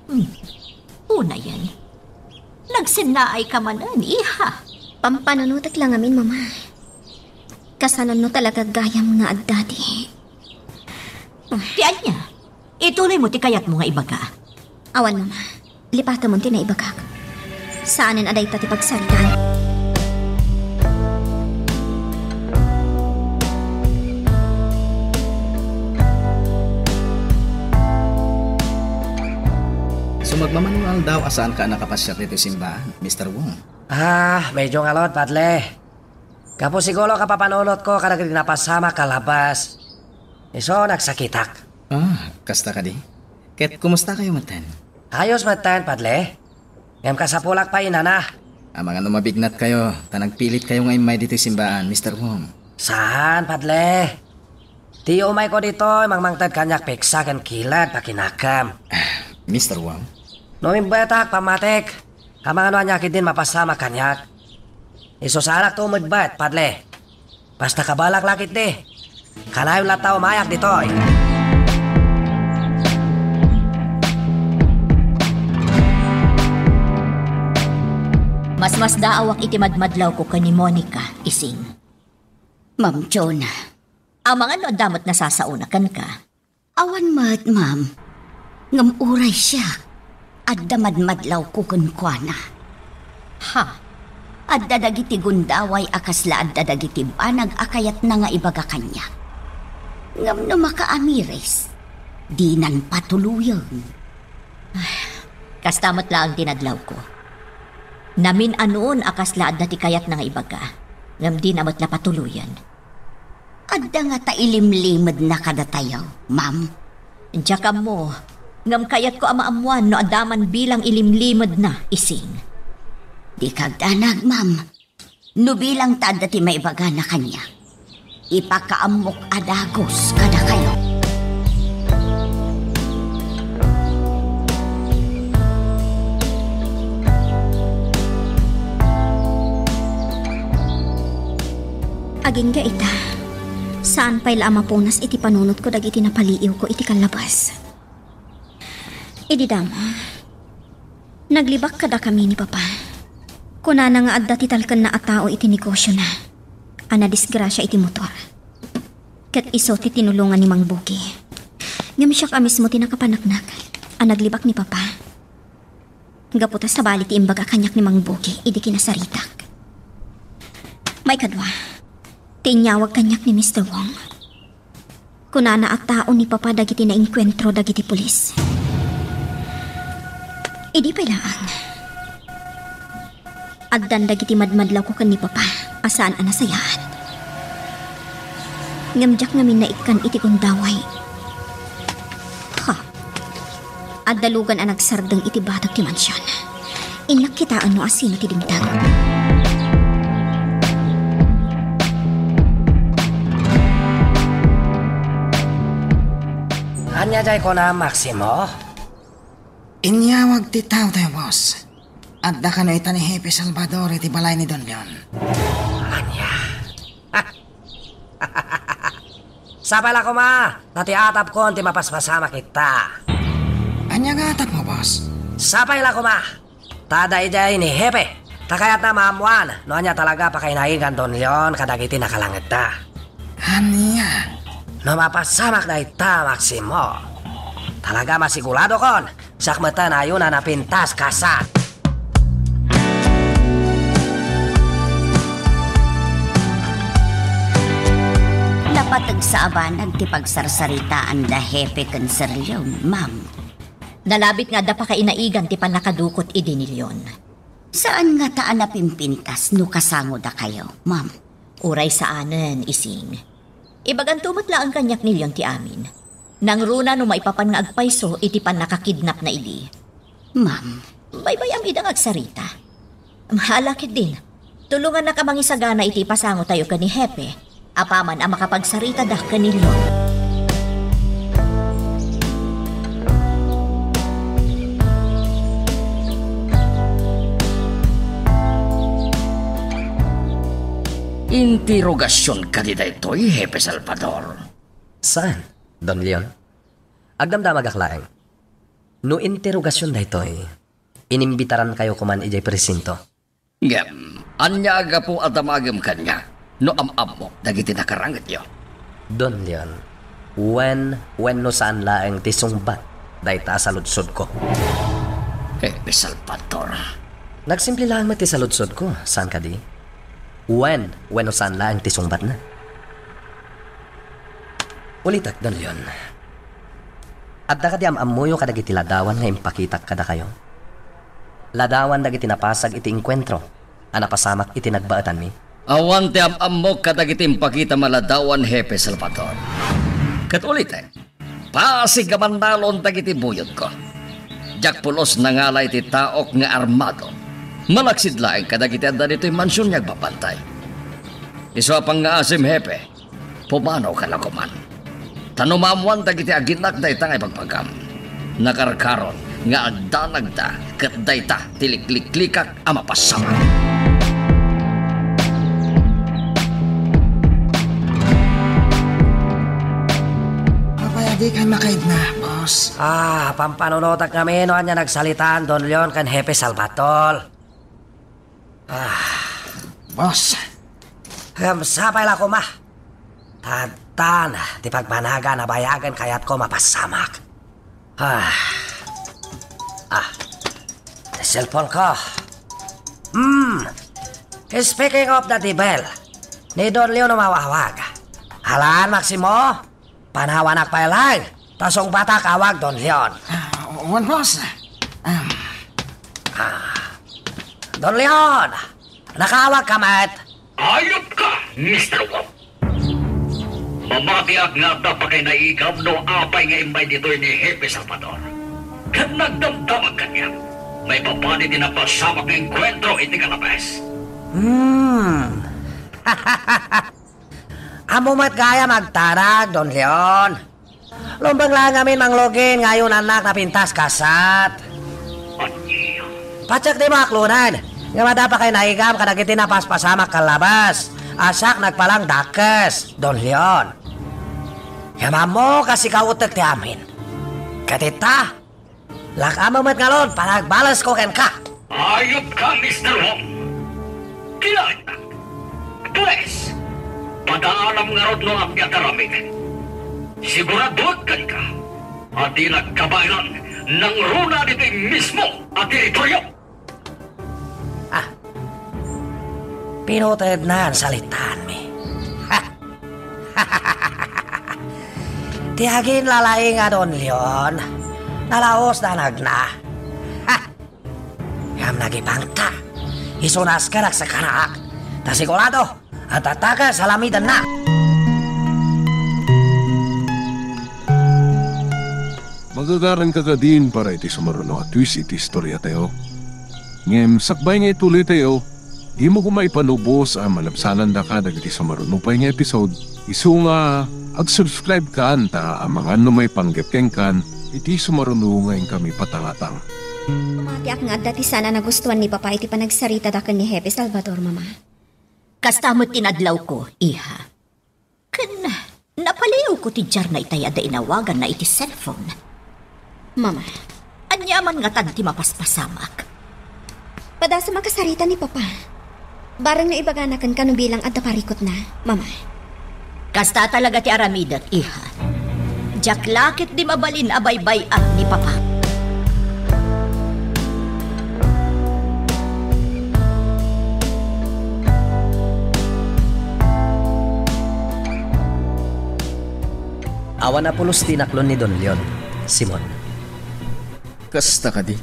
Hmm. Unayen, nagsennaay ka manen, iha. Pampanunotek la ngamin, Mama. Kasano no talaga gayam nga adda ti Ti ania? Ituloymo ti kayatmo nga ibaga. Awan, Mama. Lipatemon ti naibagak. Saanen a dayta ti pagsaritaan. Sumagmamano nga aldaw a saanka a nakapasiar ditoy simbahan, Mister Wong. Ah, medyo ngalud, Padre. Gapu siguro kapapanunotko kadagiti napasamak a labas. Isu, nagsakitak. Ah, kasta kadi? Ket kumustakayo metten? Ayos metten, Padre. Ngem kasapulak pay inana. Amangan no mabignatkayo, ta nagpilitkayo nga immay ditoy simbaan, Mister Wong. Saan, Padre? Ti umayko ditoy, mangmangted kaniak pigsa ken kiled, pakinakem. Ah, Mister Wong? No imbetak, pammatik. Amangan no ania ketdin mapasamak kaniak. Isu saanakto umegbet, Padre. Basta kabalak la ketdi. Kanayon latta umayak ditoy. Masmasdaawak iti madmadlawko ken ni Monica, Ising. Ma'am Jonah. Amangan no adda met nasasaona kenka. Awan met, ma'am. Ngem uray siak, adda madmadlawko kenkuana. Ha? Adda dagiti gundaway a kasla adda dagiti banag a kayatna nga ibaga kaniak. Ngem no makaamiris, dinan patuloyen. Kasta met laeng ti nadlawko. Namin-anuon a kasla adda ti kayatna nga ibaga, ngem dina met la patuloyen. Adda ngata ilimlimedna kadatayo, ma'am? Diak ammo, ngem kayatko a maammoan no adda man bilang ilimlimedna, Ising. Dika agdanag, ma'am. No bilang ta adda ti maibagana kaniak, ipakaammok a dagus kadakayo. Agingga ita, saan pay la a mapunas iti panunotko dagiti napaliiwko iti kallabas. Idi damo, naglibak kadakami ni Papa. Kunana nga adda ti talkenna a tao iti negosiona a nadisgrasia iti motor. Ket isu ti tinulongan ni Mang Bugi. Ngem siak a mismo ti nakapaneknek a naglibak ni Papa. Gapu ta sabali ti imbaga kaniak ni Mang Bugi idi kinasaritak. Maikadua, ti inyawag kaniak ni Mister Wong. Kunana a tao ni Papa dagiti nainkuentro dagiti pulis. Idi pay laeng, addan dagiti madmadlawko ken ni Papa a saan a nasayaat. Ngem diak ngamin naikkan iti gundaway. Ha? Adda lugan a nagsardeng iti batag ti mansion. Innak kitaen no asino ti dimteng. Ania jay kunam, Maximo? Inyawag ti tao tayo, boss. Adda kano ita ni Hepe Salvador iti balay ni Don Leon. Ania? Sapay la koma, ta ti atapkon ti mapaspasamak ita. Ania nga atapmo, boss? Sapay la koma, ta daydiay ni Hepe, ta kayatna maammoan no ania talaga pakainaigan Don Leon kadagiti nakalangedda. Ania? No mapasamak dayta, Maximo, talaga masiguradokon, siak met a napintas, kasat. Napateg sa a banag ti pagsarsaritaan da Hepe ken Sir Leon, ma'am. Nalabit nga adda pakainaigan ti pannakadukot idi ni Leon. Saan ngata a napimpintas no kasango dakayo, ma'am? Uray saanen, Ising. Ibaganto met laeng kaniak ni Leon ti amin. Nangruna no maipapan nga agpayso iti pannakakidnapna idi. Ma'am. Baybay-am ida nga agsarita. Hala ketdin, tulongannak a mangisagana iti ipasangotayo ken ni Hepe, apaman a makapagsaritada ken ni Leon. Interogasion kadi daytoy, Hepe Salvador? Saan, Don Leon? Agdamdamagak laeng. No interogasion daytoy, inimbitarankayo koman idiay presinto. Ngem, ania a gapu a damagem kaniak no am-ammok dagiti nakarangedyo? Don Leon, wen, wenno saan laeng ti sungbat dayta a saludsodko? Hepe Salvador. Nagsimple laeng met ti saludsodko, saan kadi? Wen, wenno saan laeng ti sungbatna? Ulitek, Don Leon. Adda kadi am-ammoyo kadagiti ladawan nga impakitak kadakayo? Ladawan dagiti napasag iti engkuentro a napasamak iti nagbaetanmi? Awan ti am-ammok kadagiti impakitam a ladawan, Hepe Salvador. Ket ulitek, pasig a mannalon dagiti buyotko. Diak pulos nangala iti taok nga armado. Malaksid laeng kadagiti adda ditoy mansion nga agbabantay. Isu a pangngaasim, Hepe, pumanaw kano koman. Ta no maammoan dagiti aginnak dayta nga ibagbagam, nakarkaron nga agdanagda ket dayta ti likliklikak a mapasamak. Apay a dikay makaidna, boss? Ah, pampanunotak ngamin no ania nagsalitaan Don Leon ken Hepe Salvador. Ah. Boss. Ngem sapay la koma. Tantan, ti pagpanagan a bayagen kayatko mapasamak. Ah. Ah. Ti cellphone ko. Hmm. Speaking of the devil, ni Don Leon no mawawag. Alan, Maximo? Panawanak pay laeng, ta sungbatak awag Don Leon. Ah, wen, boss. Um. Ah. Don Leon, nakaawag ka met? Ayop ka, Mister Wong. Mamatiak nga adda pakainaigam no apay nga immay ditoy ni Hepe Salvador. Ket nagdamdamag kaniak. Maipapan iti napasamak nga engkuentro iti kalabas. Hmm. Ammo met gayam agtarag, Don Leon. Lumbeng laeng ngamin manglugin nga ayunannak napintas kasat. Ania? Patiek dimo aklonen, ngem adda pakainaigam kadagiti napaspasamak kalabas, a siak nagpalang dakes, Don Leon. Ngem ammo kas ikaw uttek ti amin. Ket ita, lak-am met ngarud, panagbalesko kenka. Ayop ka, Mister Wong. Kinaannak. Pues, padaanam ngarud no apay ti aramidek. Siguradoek kenka a dinak kabaelan nangruna ditoy mismo a teritorio. Ah, pinutednan salitaanmi. Ti aginlalaing a Don Leon, nalaos danagna. Ha! Ngem nagipangta, isu nasken agsakanaak, ta sigurado a tataka salamidanna. Magagaranka kadin para iti sumaruno a twist iti istoriatayo. Ngem sakbay nga itulitayo, dimo koma ipanubos a malabsanandaka dagiti sumaruno pay nga episode. Isu nga, ag-subscribe kan ta amangan no maipanggep kenkan iti sumaruno nga inkami patangatang. Matiak nga adda ti saan a nagustuan ni Papa iti panagsaritana ken ni Hepe Salvador, Mama. Kasta met ti nadlawko, iha. Ken napaliwko ti diarna itay a da inawaganna iti cellphone. Mama, ania man ngatan ti mapaspasamak? Padasem a kasarita ni Papa. Bareng no ibagana kenka no bilang adda parikutna, Mama. Kasta talaga ti aramidek, iha. Diak la ketdi mabalin a baybay-an ni Papa. Awan a pulos ti inaklon ni Don Leon, Simon. Kasta kadi.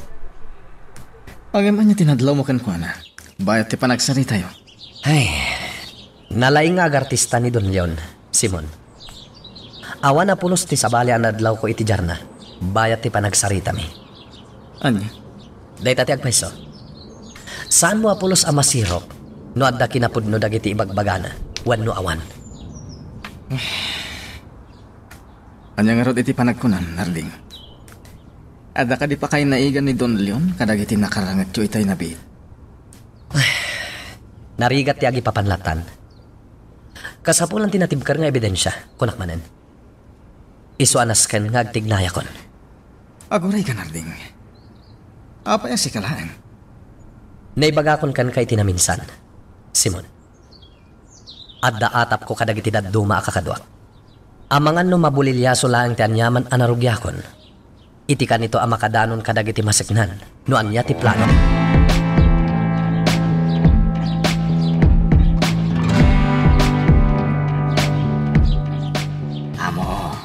Ngem ania ti nadlawmo kenkuana? Bayat ti panagsaritatayo. Ay, nalaing nga agartista ni Don Leon, Simon. Awan a pulos ti sabali a nadlawko iti diarna, bayat ti panagsaritami. Ania? Dayta ti agpayso. Saanmo a pulos a masirok no adda kinapudno dagiti ibagbagana wenno awan. Ania ngarud iti panagkunam, Narding? Adda kadi pakainaigan ni Don Leon kadagiti nakarangetyo itay nabiit? Narigat ti agipapan latan. Kasapulan ti natibker nga ebidensia, kunak manen. Isu a nasken nga agtignayakon. Aguray ka, Narding. Apay a sika laeng? Naibagakon kenka iti naminsan, Simon. Adda atapko kadagiti dadduma a kakaduak. Amangan no mabuliliaso laeng ti aniaman a narugiakon. Iti kanito a makadanon kadagiti maseknan no ania ti plano. Amo,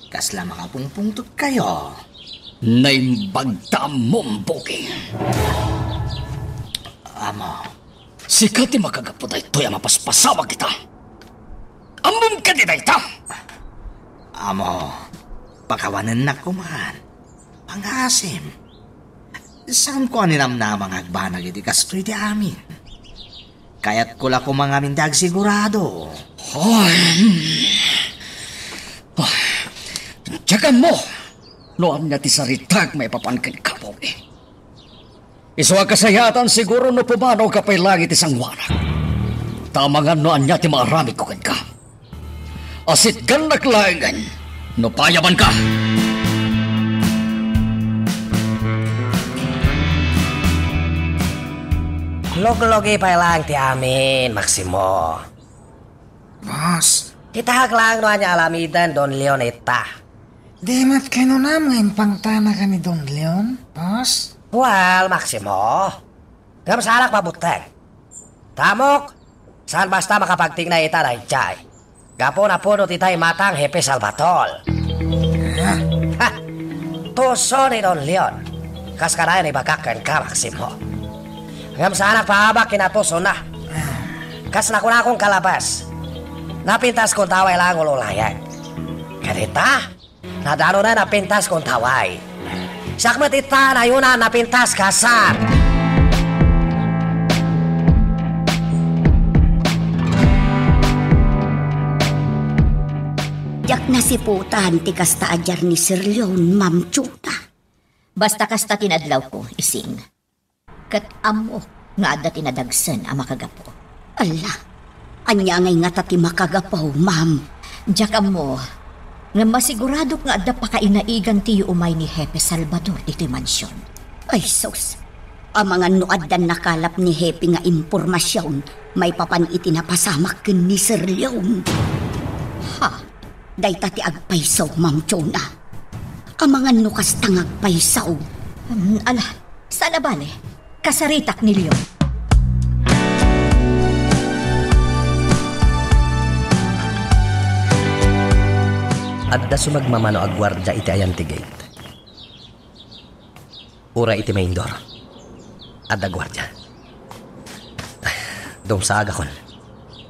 kasla makapungpungtotkayo? Naimbag ta ammom, Bogi. Amo. Sika ti makagapu daytoy a mapaspasamak ita. Ammom kadi dayta? Amo, pakawanennak koman. Pangasim. Saanko a ninamnama nga agbanag iti kastoy ti amin. Kayatko la koma ngamin ti agsigurado. Ay, hmm. Ay, diak ammo no ania ti saritak maipapan kenka, Bogi. Isu a kasayaatan siguro no pumanawka pay laeng iti sangoanak. Ta amangan no ania ti maaramidko kenka. Asitgannak laengen no payabanka. Luglugi pay laeng ti amin, Maximo. Boss. Ti tahak laeng no ania aramiden Don Leon ita. Di met kinunam nga impangtana ka ni Don Leon, boss? Well, Maximo. Ngem saanak mabutteng. Tamok, saan basta makapagtikna ita daydiay. Gapu na pudot ita imatang Hepe Salvador. Ah. Ha! Tuso ni Don Leon. Kas kanayon ibagak kenka, Maximo. Ngem saanak paabak kinatuso na. Kas nakunakon kalabas, napintas kun taway laeng ululayen. Ket ita, nadano na napintas kun taway. Siak met ita, nayon a napintas kasar. Diak nasiputan ti kasta a diar ni Sir Leon, Ma'am Chona. Basta kasta ti nadlawko, Ising. Ket ammok nga adda ti nadagsen a makagapu. Alla, ania ngay ngata ti makagapu, ma'am? Diak ammo, ngem masiguradok nga adda pakainaigan ti yuumay ni Hepe Salvador ditoy mansion. Ay sus, amangan no addan nakalap ni Hepe nga impormasion maipapan iti napasamak ken ni Sir Leon. Ha? Dayta ti agpayso, Ma'am Chona. Amangan no kasta nga agpayso. Hmm, ala, saan a bale. Kasaritak ni Leon. Adda sumagmamano a guardia iti ayan ti gate. Uray iti main door, adda guardia. Dumsagakon.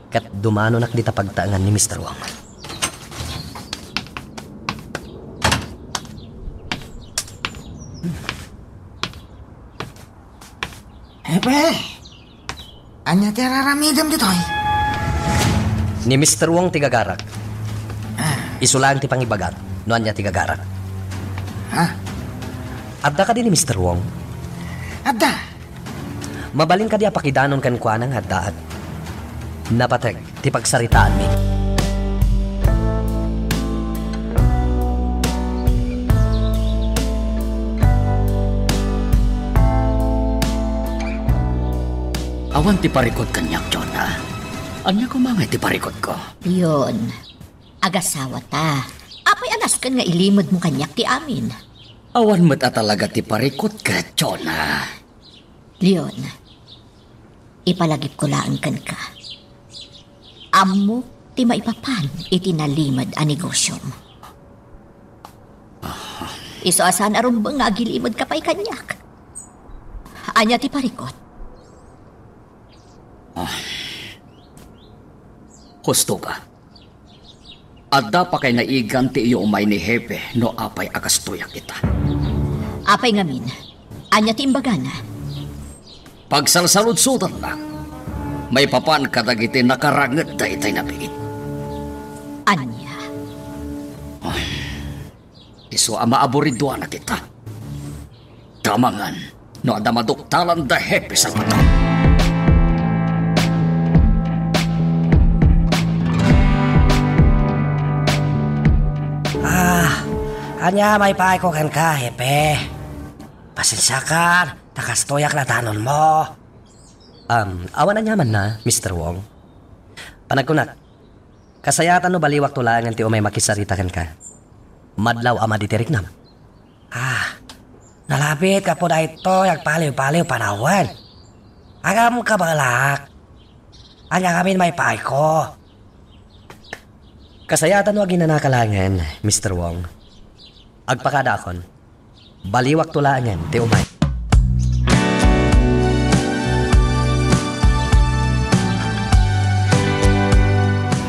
Ket dumanonak dita pagtaengan ni Mister Wong. Hepe! Ania ti ar-aramidem ditoy? Ni Mister Wong ti gagarak. Ah. Isu laeng ti pangibagak no ania ti gagarak. Ha? Adda kadi ni Mister Wong? Adda. Mabalin kadi a pakidanon kenkuana nga addaak? Napateg ti pagsaritaanmi. Awan ti parikut kaniak, Chona. Ania koma ngay ti parikutko? Leon, agasawata. Apay a nasken nga ilimedmo kaniak ti amin? Awan met a talaga ti parikut ket, Chona. Leon, ipalagipko laeng kenka. Ammok ti maipapan iti nalimed a negosyom. Isu a saan a rumbeng nga agilimedka pay kaniak. Ania ti parikut? Ah. Husto ka. Adda pakainaigan ti iyuumay ni Hepe no apay a kastoyak ita. Apay ngamin? Ania ti imbagana? Pagsalsaludsodannak maipapan kadagiti nakaranged daytay nabiit. Ania? Isu a maaburiduanak ita. Damangan no adda maduktalan da Hepe Salvador. Ah, ania maipaayko kenka, Hepe? Pasensiakan, ta kastoyak nadanonmo. Um, awan aniamanna, Mister Wong. Panagkunak, kasayatan no baliwakto laengen ti umay makisarita kenka. Madlaw a madi ti riknam. Ah, nalabit gapu daytoy agpaliw-paliw panawen. Agam kabalak. Ania ngamin maipaayko? Kasayatan no aginanaka laengen, Mister Wong. Agpakadaakon. Baliwakto laengen ti umay.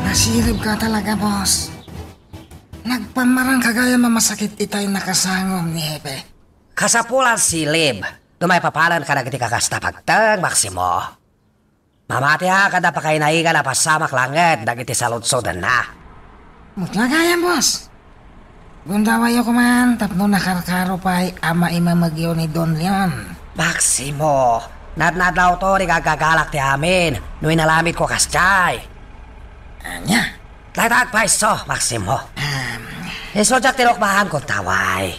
Nasiribka talaga, boss. Nagpammarangka gayam a masakit itay nakasangom ni Hepe. Kasapulan silib no maipapanan kadagiti kakasta pagteng, Maximo. Mamatiak a adda pakainaigan a pasamak laengen dagiti saludsodenna. Met la gayam, boss. Gundawayyo koman tapno nakarkaro pay a maimemegyo ni Don Leon. Maximo, nadnadlawto ti gaggagalak ti amin no inaramidko kasdiay. Ania? Dayta agpayso, Maximo. Um. Isu diak tinukbaan kun taway.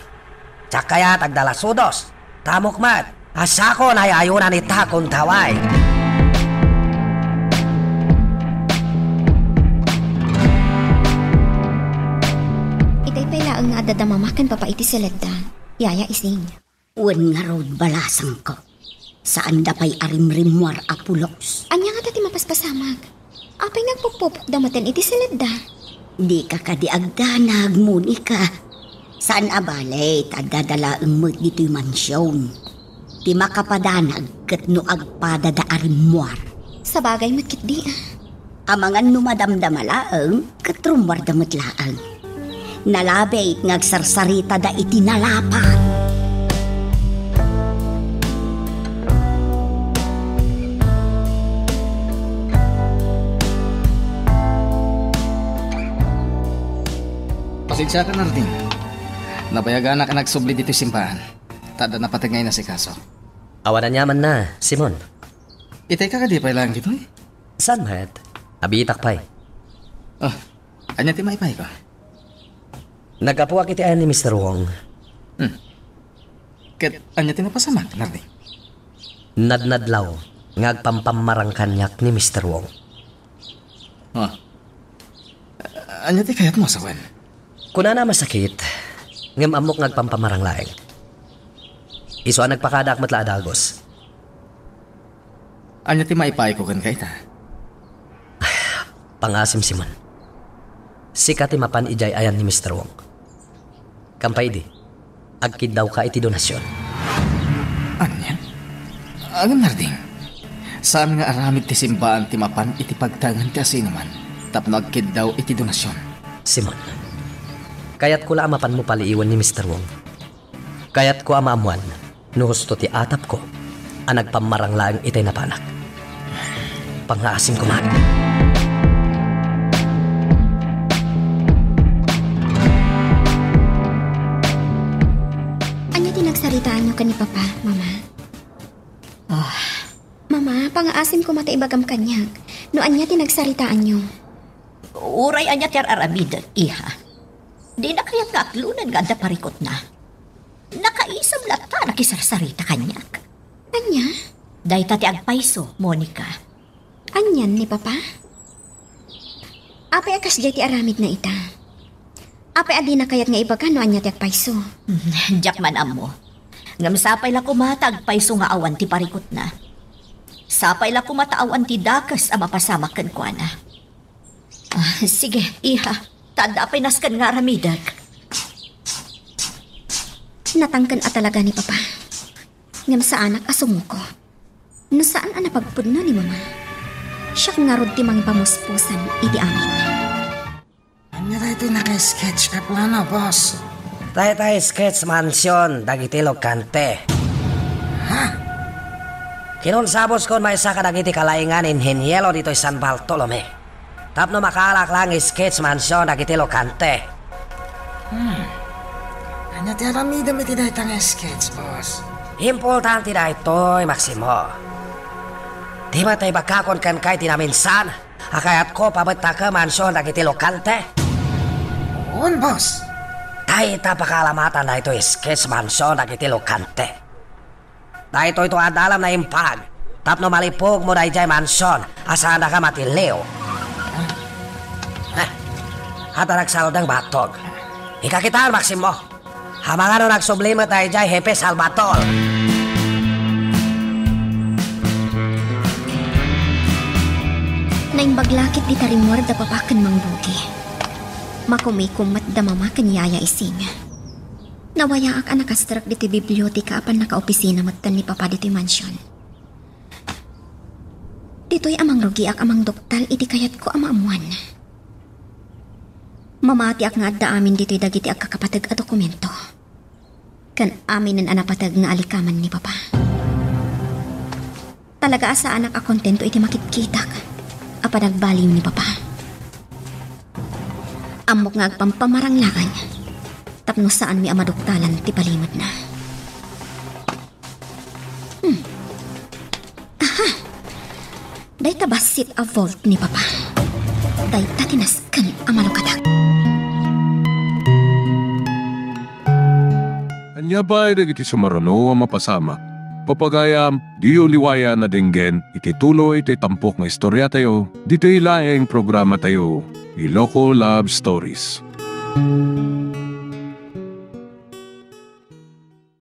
Diak kayat agdala sudos. Tamok met a siakon ay-ayunan ita kun taway. Ken papa iti siledda, Yaya Ising. Wen ngarud, balasangko. Saanda pay a rimrimmuar a pulos. Ania ngata ti mapaspasamak? Apay nga agpukpupokda maten iti siledda? Dika kadi agdanag, Monica. Saan a bale ta adda da laeng met ditoy mansion. Ti makapadanag ket no agpadada a rimmuar. Sabagay met ketdi, ah. Amangan no madamdama laeng, ket rummuarda met laeng. Nalabit nga agsarsaritada iti nalapat. Pasensiakan, Narding. Nabayaganak a nagsubli ditoy simbahan. Ta adda napateg nga inasikaso. Awan aniamanna, Simon. Itay ka kadi pay laeng ditoy? Saan met? Abiitak pay. Ah, ania ti maipayko? Naggapuak iti ayan ni Mister Wong. Hmm. Ket ania ti napasamak, Narding? Nadnadlaw nga agpampammarang kaniak ni Mister Wong. Ah. Ania ti kayatmo a sawen? Kunana a masakit, ngem ammok nga agpampamarang laeng. Isu a nagpakadaak met la a dagus. Ania ti maipayko kenka ita? Pangaasim, Simon. Sika ti mapan idiay ayan ni Mister Wong. Kampay idi, agkiddawka iti donasion. Ania? Ngem, Narding, saan nga aramid ti simbaan ti mapan iti pagtaengan ti asinoman tapno agkiddaw iti donasion? Simon, kayatko la a mapanmo paliiwen ni Mister Wong. Kayatko a maammuan no husto ti atapko a nagpammarang laeng itay napanak. Pangaasim koma. Ania ti nagsaritaanyo ken ni Papa, Mama? Ah. Mama, pangaasim koma ta ibagam kaniak no ania ti nagsaritaanyo. Uray ania ti ar-aramidek, iha. Dina kayat nga aklonen nga adda parikutna. Nakaisem latta a nakisarsarita kaniak. Ania? Dayta ti agpayso, Monica. Anian ni Papa? Apay a kasdiay ti aramidna ita? Apay a dina kayat nga ibaga no ania ti agpayso? Hmm, diak man ammo. Ngem sapay la koma ta agpayso nga awan ti parikutna. Sapay la koma ta awan ti dakes a mapasamak kenkuana. Ah, sige, iha. Ta adda pay nasken nga aramidek. Natangken a talaga ni Papa. Ngem saanak a sumuko. No saan a napagpudno ni Mama, siak ngarud ti mangipamuspusan iti amin. Ania daytoy naka-sketch a plano, boss? Dayta sketch mansion dagiti Locante. Ha? Kinunsaboskon maysa kadagiti kalaingan inheniero ditoy San Bartolome tapno makaalak laeng sketch mansion dagiti Locante. Hmm. Ania ti aramidem iti dayta nga sketch, boss? Importante daytoy, Maximo. Di met ta ibagakon kenka iti naminsan a kayatko pabettaken mansion dagiti Locante? Wen, boss. Dayta pakaalamatan daytoy sketch mansion dagiti Locante. Daytoyto adda alam naimpag tapno malipugmo daydiay mansion a saandaka matilliw. Eh, adda nagsaldeng battog. Ikakitaan, Maximo. Amangan no nagsubli met daydiay Hepe Salvador. Naimbag la ketdi ta rimmuar da Papa ken Mang Bugi. Makumikom met da Mama ken Yaya Ising. Nawayaak a nakastrek ditoy biblioteka a pannakaopisina metten ni Papa ditoy mansion. Ditoy a mangrugiak a mangduktal iti kayatko a maammoan. Mamatiak nga adda amin ditoy dagiti agkakapateg a dokumento ken aminen a napateg nga alikamen ni Papa. Talaga a saanak a kontento iti makitkitak a panagbaliw ni Papa. Ammok nga agpampamarang laeng tapno saanmi a maduktalan ti palimedna. Hmm. Aha! Dayta bassit a vault ni Papa. Dayta ti nasken a malukadak. Ania pay dagiti sumarano a mapasamak? Papagayam, diyo liwayan a denggen iti tuloy ti tampok nga istoriatayo, ditoy laeng programatayo, Iloko Love Stories.